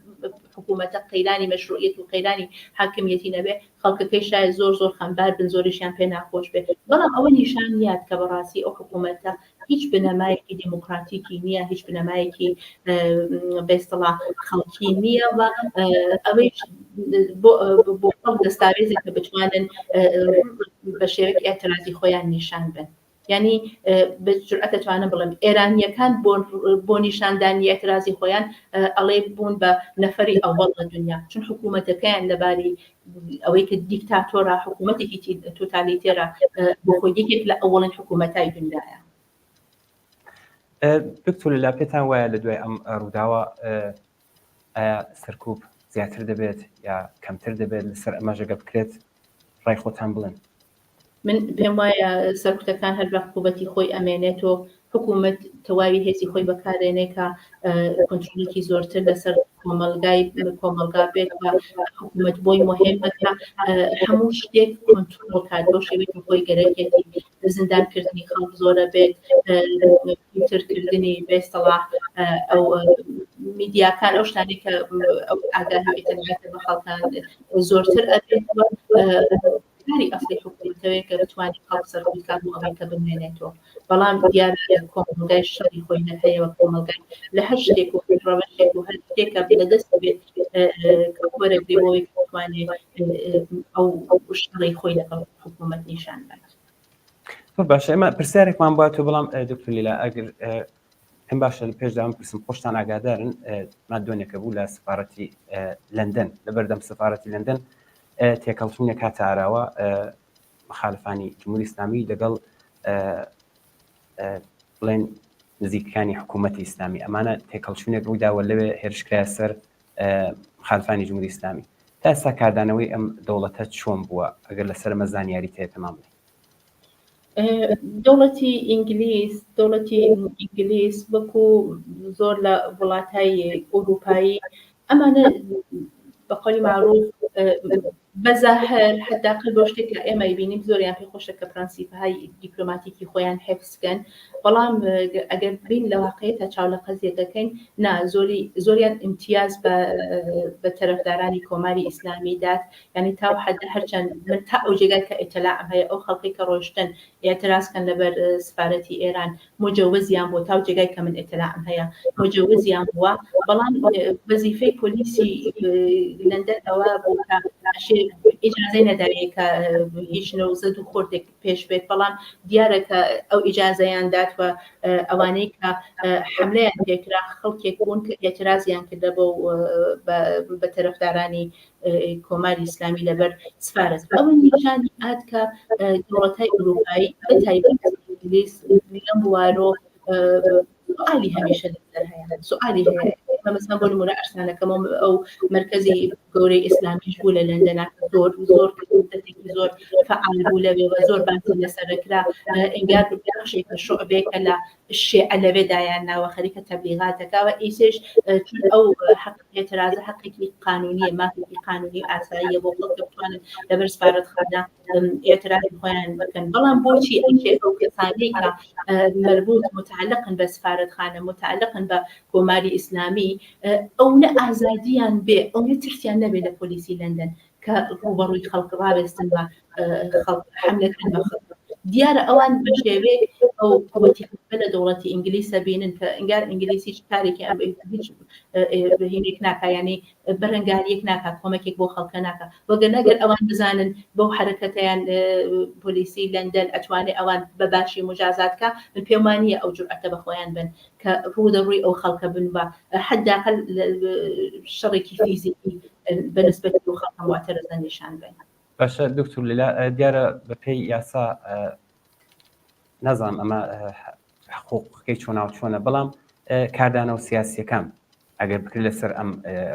حکوومەتە قەیرانی مەشروعیەت و قەیرانی حاکمیەتی نەبێ، خەڵکەکەی شایەد زۆر زۆر خەمبار بن، زۆریشیان پێ ناخۆش بێ، بەڵام ئەوە نیشان نیات کە بەڕاستی ئەو حکوومەتە هیچ بنەمایەکی دێموکڕاتیکی نییە، هیچ بنەمایەکی بە ئیستڵا خەڵکی نییە و ئەوەیش بۆ بۆ خەڵک دەستاوێزێک کە بتوانن بە شێوەیەک ئێعترازی خۆیان نیشان بەن. یانی بە جورئەت دەتوانم بڵێم ئێرانییەکان بۆ نیشاندانی ئێعترازی خۆیان ئەڵێ بوون بە نەفەری ئەوەڵ لە دنیا چون حکوومەتەکەیان لەباری ئەوەی کە دیکتاتۆرە حکوومەتێکی تۆتالیتێرە بۆ خۆی یەکێک لە ئەوەڵین حکوومەتای دنیایە. دکتۆر لەلا پێتان وایە لە دوای ئەم ڕووداوە ئایا سەرکوب زیاتر دەبێت یا کەمتر دەبێت لەسەر ئەمەش ئەگەر بکرێت ڕای خۆتان بڵێن. من پێم وایە سەرکوتەکان هەر بە قوبەتی خۆی ئەمێنێت و حکوومەت تەواوی هێزی خۆی بەکارێنێ کە کۆنترۆڵێکی زۆرتر لەسەر کۆمەلگای کۆمەلگا بێت و حکوومەت بۆی مهمە کە هەموو شتێک کۆنترۆڵ کات بۆ شێوەی خۆی گەرەکێتی زیندانکردنی خەڵک زۆرە بێت فیلترکردنی بێستەڵا ئەو میدیاکان ئەو شتانەی کە ئەو ئاگاهی ئیتلاعاتە بە خەڵکان زۆرتر ئەبێت کاری ئەسڵی حکوومەتەوەیە کە بتوانێت خەڵک سەرکوت کات بۆ ئەوەی کە بمێنێتەوە بەڵام دیارە کۆمەڵگای شەڕی خۆی هەر هەیە و کۆمەڵگای لە هەر شتێک و هەر ڕەوشێک و هەر شتێک کە لە دەست بێت کە وەرەگرێ بۆ ئەوەی کە بتوانێت ئەو شەڕی خۆی لەگەڵ حکوومەت نیشان بات. زۆر باشە ئێمە پرسیارێکمان بووە تۆ بەڵام دکتۆر لیلا ئەگەر پێم باشە لە پێشدا من پرسم خۆشتان ئاگادارن مادۆنێکە بوو لە سفارەتی لەندەن لە بەردەم سفارەتی لەندەن تێکەڵچوونێک هاتە ئاراوە مخالفانی جمهوری ئیسلامی لەگەڵ بڵێن نزیکەکانی حکوومەتی ئیسلامی ئەمانە تێکەڵچوونێک ڕوویداوە لەوێ هێرشکرایە سەر مخالفانی جمهوری ئیسلامی تا ئێستا کاردانەوەی ئەم دەوڵەتە چۆن بووە ئەگەر لەسەر ئەمە زانیاری تێ پێمان بڵێ دەوڵەتی ئینگلیز دەوڵەتی ئینگلیز وەکو زۆر لە وڵاتای ئەوروپایی ئەمانە بە قەولی مەعروف بەزاهر حەداقل بۆ شتێک کە ئێمە بینیم زۆریان پێ خۆشە کە پرەنسیپهای دیپلۆماتیکی خۆیان حفز کەن. بەڵام ئەگەر بین لە واقعیەتە چاو لە قەزیە دەکەین نا زۆری زۆریان ئیمتیاز بە بە تەرەفدارانی کۆماری ئیسلامی دات یعنی تا و حەدە هەرچەند من تا ئەو جێگای کە ئیتلاعم هەیە ئەو خەڵکی کە ڕۆشتن ئێعتراز کەن لەبەر سفارەتی ئێران موجەوزیان بووە تاو جێگای کە من ئیتلاعم هەیە موجەوزیان بووە بەڵام وەزیفەی پۆلیسی لەندەن ئەوە بوو کە ئەشێ ئیجازەی نەدایە کە هیچ نەوزەد و خۆردێک پێش بێت بەڵام دیارە کە ئەو ئیجازەیان دات و ئەوانەی کە حملەیان پێکرا خەڵکێک بوون کە ئێعترازیان کردە بۆ بە تەرەفدارانی کۆماری ئیسلامی لەبەر سفارەت ئەوە نیشانی ئات کە دەوڵەتای ئەوروپایی بە تایبەت ئینگلیس لەم بوارۆ سوئالی هەمیشە لەسەر هەیە سوئالی هەیە مەسەن بۆ نمونە ئەرسانەکەم ئەو مرکزی گەورەی ئیسلامیش بوو لە لەندەنا زۆر زۆر مدەتێکی زۆر فعال بوو لەوێ و زۆر باسی لەسەرکرا ئینگار بەخشێکە شعبێکە لە شێعە لەوێ دایان ناوە خەریکە تەبلیغات دەکا و ئیسێش چون ئەو حەق ئێترازە حەقێکی قانونیە مافێکی قانونی و ئاساییە بۆ خەڵک بتوانن لەبەر سفارەتخانە ئێترازی خۆیان بکەن بەڵام بۆچی ئەوشێ ئەو کەسانەی کە مەربوط متعلقن بە سفارەتخانە متعلقن بە کۆماری ئیسلامی ئەو نە ئازادیان بێ ئەو نە ترسیان نەبێ لە پۆلیسی لەندەن کە ڕووبەڕووی خەڵک ڕاوێستن بە خەڵک حملەکەن بە خەڵک دیارە ئەوان بە شێوەیەک ئەو قوتی لە دەوڵەتی ئینگلیسە بینن کە ئینگار ئینگلیسی هیچ کارێکی ئەم هیچ هینێک ناکا یعنی بەرەنگاریەک ناکا کۆمەکێک بۆ خەڵکە ناکا وەگەر نەگەر ئەوان بزانن بەو حرەکەتیان پۆلیسی لەندەن ئەتوانێ ئەوان بە باشی مجازات کا من پێم وانییە ئەو جورئەتە بە خۆیان بن کە ڕوودەڕووی ئەو خەڵکە بن بە حەداقل شەڕێکی فیزیکی بە نسبەت ئەو خەڵکە موعتەرزە نیشان بن. باشە دکتور لیلا دیارە بەپێی یاسا نازانم ئەمە حقوقەکەی چۆناو چۆنە بەڵام کاردانەوە سیاسیەکان ئەگەر بکرێت لەسەر ئەم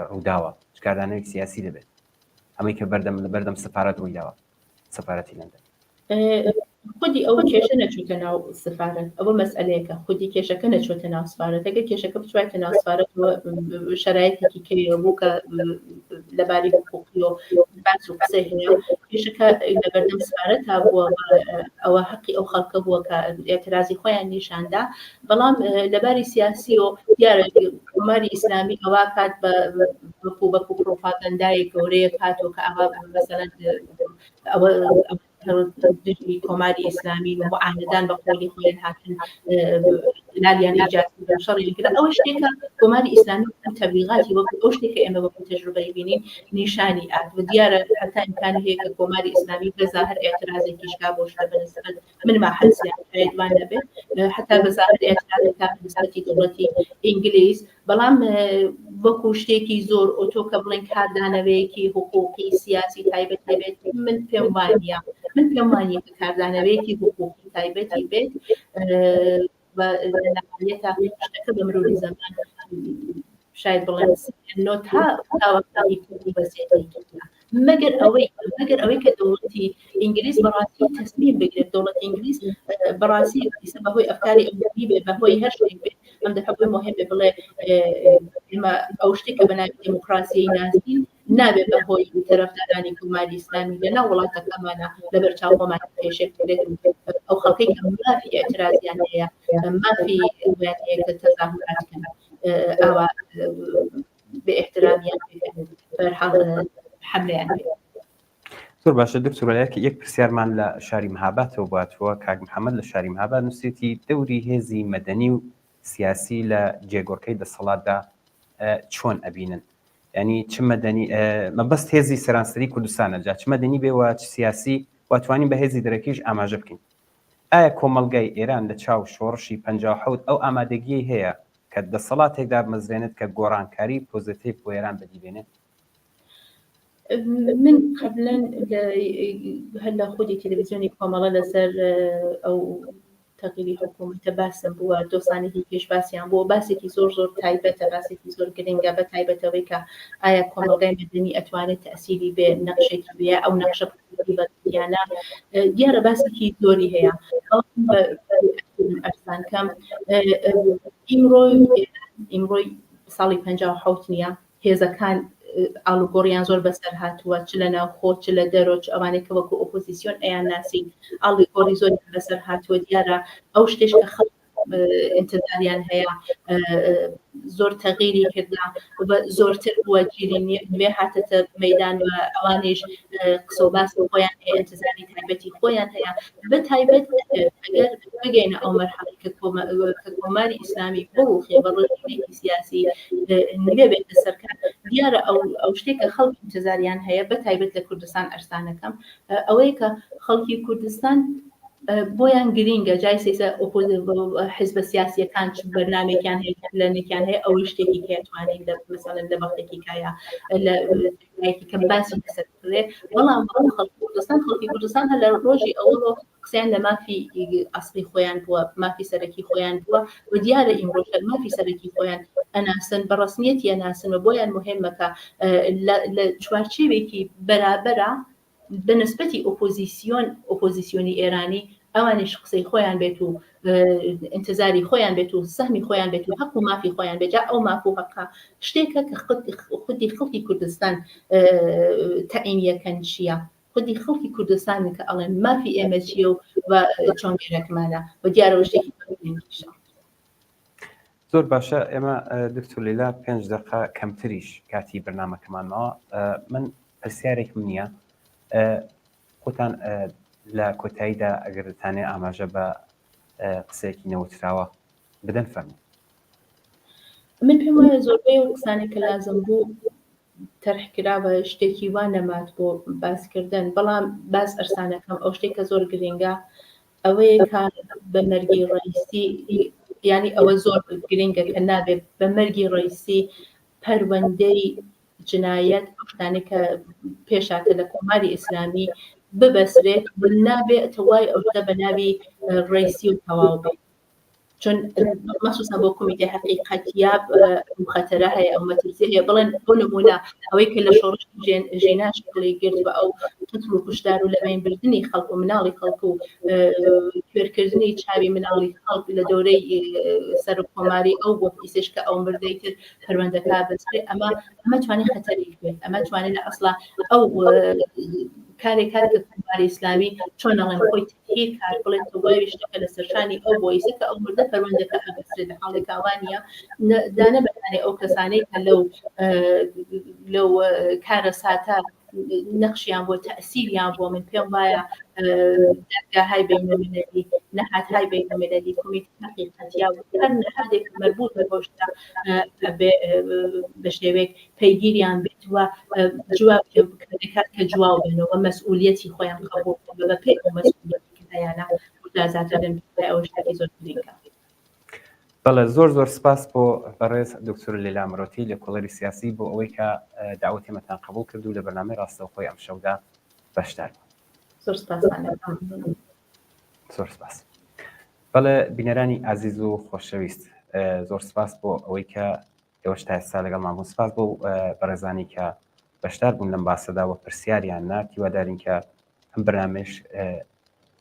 ڕووداوە کاردانەوەی سیاسی دەبێت ئەمەی کە بەردەم لە بەردەم سەفارەت ڕوویداوە سەفارەتی لەندەن. خودی ئەوە کێشە نەچووتە ناو سفارەت ئەوە مەسئلەیەکە خودی کێشەکە نەچووتە ناو سفارەتەکە کێشەکە بچوایتە ناو سفارەت شرایطێکی کەیە بوو کە لەباری حقوقیەوە باس و قسەی هەیە کێشەکە لەبەردەم سفارەت تا بووە ئەوە حەقی ئەو خەڵکە بووە کە ئێعترازی خۆیان نیشاندا بەڵام لەباری سیاسیەوە دیارە کۆماری ئیسلامی ئەوە کات بە وەکو وەکو پرۆپاگەندای گەورەیە کاتەوە کە ئەوە مەسەلەن ئەوە دژی کۆماری ئیسلامی و معاندان بە قۆلی خۆیان هاتن لالیان ئیجاد شەڕی کرد ئەوە شتێکە کۆماری ئیسلامی تەبلیغاتی وەکو ئەو شتێکە ئێمە وەکو تەجروبەی بینین نیشانی ئات و دیارە حتا ئیمکانی هەیە کە کۆماری ئیسلامی بە زاهر ئێعترازێکیش کا بۆ شتە بەنسبەت من ما حدسیان شاید وان نەبێت حتا بە زاهر ئێعترازێک کا بەنسبەتی دەوڵەتی ئینگلیز بەڵام وەکو شتێکی زۆر ئۆتۆ کە بڵێن کاردانەوەیەکی حقوقی سیاسی تایبەت هەبێت من پێم وانە من پێم وانە کە کاردانەوەیەکی حقوقی تایبەتی بێت شتەکە بە مروری زەمان شاید بڵێن نۆ تا تاوەکانی بەسێتی مەگەر ئەوەی مەگەر ئەوەی کە دەوڵەتی ئینگلیز بەڕاستی تەسمیم بگرێت دەوڵەتی ئینگلیز بەڕاستی ئیسە بەهۆی ئەفکاری ئەمریکی بێ بەهۆی هەر شتێک بێ ئەم دەفعە بۆی مهم بێ بڵێ ئێمە ئەو شتێک کە بە ناوی دێموکراسیی ناسین نابێ بەهۆی تەرەفدارانی کۆماری ئیسلامی لەناو وڵاتەکەمانە لەبەر چاو خۆمان پێشێل بکرێت و ئەو خەڵکەی کە مافی ئێعترازیان هەیە مافی ئەویان هەیە کە تەزاهورات بکەن ئاوا بێ ئیحترامیان بەرحاڵ حەملەیان پێ. زۆر باشە دکتۆر وەلایەک یەک پرسیارمان لە شاری مهاباتەوە باتووە کاک محەممەد لە شاری مهاباد نووسێتی دەوری هێزی مەدەنی و سیاسی لە جێگۆڕکەی دەسەڵاتدا چۆن ئەبینن ینی چ مەدەنی مەبەست هێزی سەرانسەری کوردستانە جا چ مەدەنی بێ و چ سیاسی و توانین بە هێزی دەرەکیش ئاماژە بکەین ئایا کۆمەڵگای ئێران لە چاو شۆڕشی 57 ئەو ئامادەگیەی هەیە کە دەسەڵاتێک دابمەزرێنێت کە گۆڕانکاری پۆزەتیڤ بۆ ئێران بەدی بێنێت؟ من قبلەن هەر لە خودی تەلەڤیزیۆنی کۆمەڵە لەسەر ئەو تەغیری حکوومەتە باسم بووە دۆستانێکی پێش باسیان بووە باسێکی زۆر زۆر تایبەتە باسێکی زۆر گرنگە بە تایبەتەوەی کە ئایا کۆمەڵگای مەدەنی ئەتوانێت تەسیری بێ نەقشێکی بێ ئەو نەقشە یانە دیارە باسێکی زۆری هەیە ئەرزان کەم ئیمڕۆی ئیمڕۆی ساڵی 57 نییە هێزەکان ئاڵوگۆڕیان زۆر بەسەر هاتووە چ لە ناوخۆ چ لە دەرۆ چ ئەوانەی کە وەکو ئۆپۆزیسیۆن ئەیان ناسین ئاڵوگۆڕی زۆریان بەسەر هاتووە دیارە ئەو شتێش کە خەڵک ئینتزاریان هەیە زۆر تەغیری کردا و زۆرتر بووە جیلی نوێ هاتەتە مەدان و ئەوانیش قسە و باس خۆیان هەیە ئینتزاری تایبەتی خۆیان هەیە بە تایبەت ئەگەر بگەینە ئەو مەرحەڵەی کە کۆماری ئیسلامی بڕوخێ بە ڕژیمێکی سیاسی نوێ بێتە سەرکار دیارە ئەو ئەو شتێک کە خەڵک ئینتزاریان هەیە بە تایبەت لە کوردستان ئەرسانەکەم ئەوەیە کە خەڵکی کوردستان بۆیان گرینگە جای سیسە حزبە سیاسیەکان چ بەرنامێکیان هەیە پلانێکیان هەیە ئەوەی شتێکی کە توانین لە مەسەلەن لە وەختێکی کایە لە لایەکی کەم باسی لەسەر بکرێ بەڵام خەڵکی کوردستان خەڵکی کوردستان هەر لە ڕۆژی ئەوەوە قسەیان لە مافی ئەسڵی خۆیان بووە مافی سەرەکی خۆیان بووە و دیارە ئیمڕۆش هەر مافی سەرەکی خۆیان ئەناسن بە ڕەسمیەتی ئەناسن و بۆیان مهمە کە لە چوارچێوێکی بەرابەرە بە نسبەتی ئۆپۆزیسیۆن ئۆپۆزیسیۆنی ئێرانی ئەوانیش قسەی خۆیان بێت و ئینتزاری خۆیان بێت و سەهمی خۆیان بێت و حەق و مافی خۆیان بێت جا ئەو ماف و حەقە شتێکە کە خودی خەڵکی کوردستان تەعینیەکەن چییە خودی خەڵکی کوردستان کە ئەڵێن مافی ئێمە چییە و چۆن گەرەکمانە و دیارەوە شتێکی گرنگیشە. زۆر باشە ئێمە دکتۆر لیلا پێنج دقە کەمتریش کاتی بەرنمەکەمان ماوە من پرسیارێکم نییە خۆتان لە کۆتاییدا ئەگەر دەتانێ ئاماژە بە قسەیەکی نەوتراوە بدەن فەرموو. من پێم وایە زۆربەی ئەو قسانەی کە لازم بوو تەرح کرا و شتێکی وا نەمات بۆ باسکردن بەڵام باس ئەرسانەکەم ئەو شتێک کە زۆر گرنگە ئەوەیە کە بە مەرگی ڕئیسی ینی ئەوە زۆر گرنگە کە نابێت بە مەرگی ڕئیسی پەروەندەی جنایەت ئەو شتانەی کە پێشاتە لە کۆماری ئیسلامی ببەسرێت و نابێ تەوای ئەو شتە بە ناوی ڕەیسی و تەواو بێت چون مەخصوصا بۆ کۆمیتەی حەقیقەت یا ئەو خەتەرە هەیە ئەو مەترسی هەیە بڵێن بۆ نمونە ئەوەی کە لە شۆڕش ژینا شکڵی گرت بە ئەو قتل و کوشتار و لەبەین بردنی خەڵک و مناڵی خەڵک و کوێرکردنی چاوی مناڵی خەڵک لە دەورەی سەرۆک کۆماری ئەو بۆ ئیسش کە ئەو مردەی تر پەروەندەکە بەسرێ ئەمە ئەمە توانێت خەتەرێک بێت ئەمە توانێت لە ئەسڵا ئەو کارێک کار کە کۆماری ئیسلامی چۆن ئەڵێن خۆی تەتهیر کار بڵێت تەواوی شتەکە لە سەرشانی ئەو بۆیسە کە ئەو مردە پەروەندەکە ئەبەسرێت لە حاڵێکا وا نییە دانە بەتانێ ئەو کەسانەی کە لەو لەو کارەساتە نەخشیان بۆ تەسیریان بۆ من پێم وایە دادگاهای بینەملەلی نەهادهای بینەملەلی کۆمیتی حەقیقەت یا هەر نەهادێک مەربوط بە بەو شتە بە شێوەیەک پەیگیریان بێت و جواب کات کە جواب بنەوە مەسئولیەتی خۆیان قبوڵ بە پێ ئەو مەسئولیەتی کە هەیانە مجازات بن ئەو شتێکی زۆر گرنگە. بەڵێ زۆر زۆر سپاس بۆ بەڕێز دکتۆر لیلا مرۆتی لێکۆڵەری سیاسی بۆ ئەوەی کە داوەتی ئێمەتان قبوڵ کرد و لە بەرنامەی ڕاستەوخۆی ئەمشەودا بەشدار بوون. زۆر سپاستان دەکەم. زۆر سپاس. بەڵێ بینەرانی ئازیز و خۆشەویست زۆر سپاس بۆ ئەوەی کە ئێوەش تا ئێستا لەگەڵمان بوون سپاس بۆ بەڕێزانی کە بەشدار بوون لەم باسەدا و پرسیاریان نارد هیوادارین کە ئەم بەرنامەیەش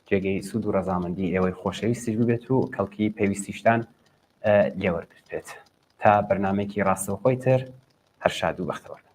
جێگەی سوود و ڕەزامەندی ئێوەی خۆشەویستیش ببێت و کەڵکی پێویستیشتان لێوەرگرت بێت تا بەرنمەیەکی ڕاستەوخۆی تر هەر شاد و بەختەوەر بن.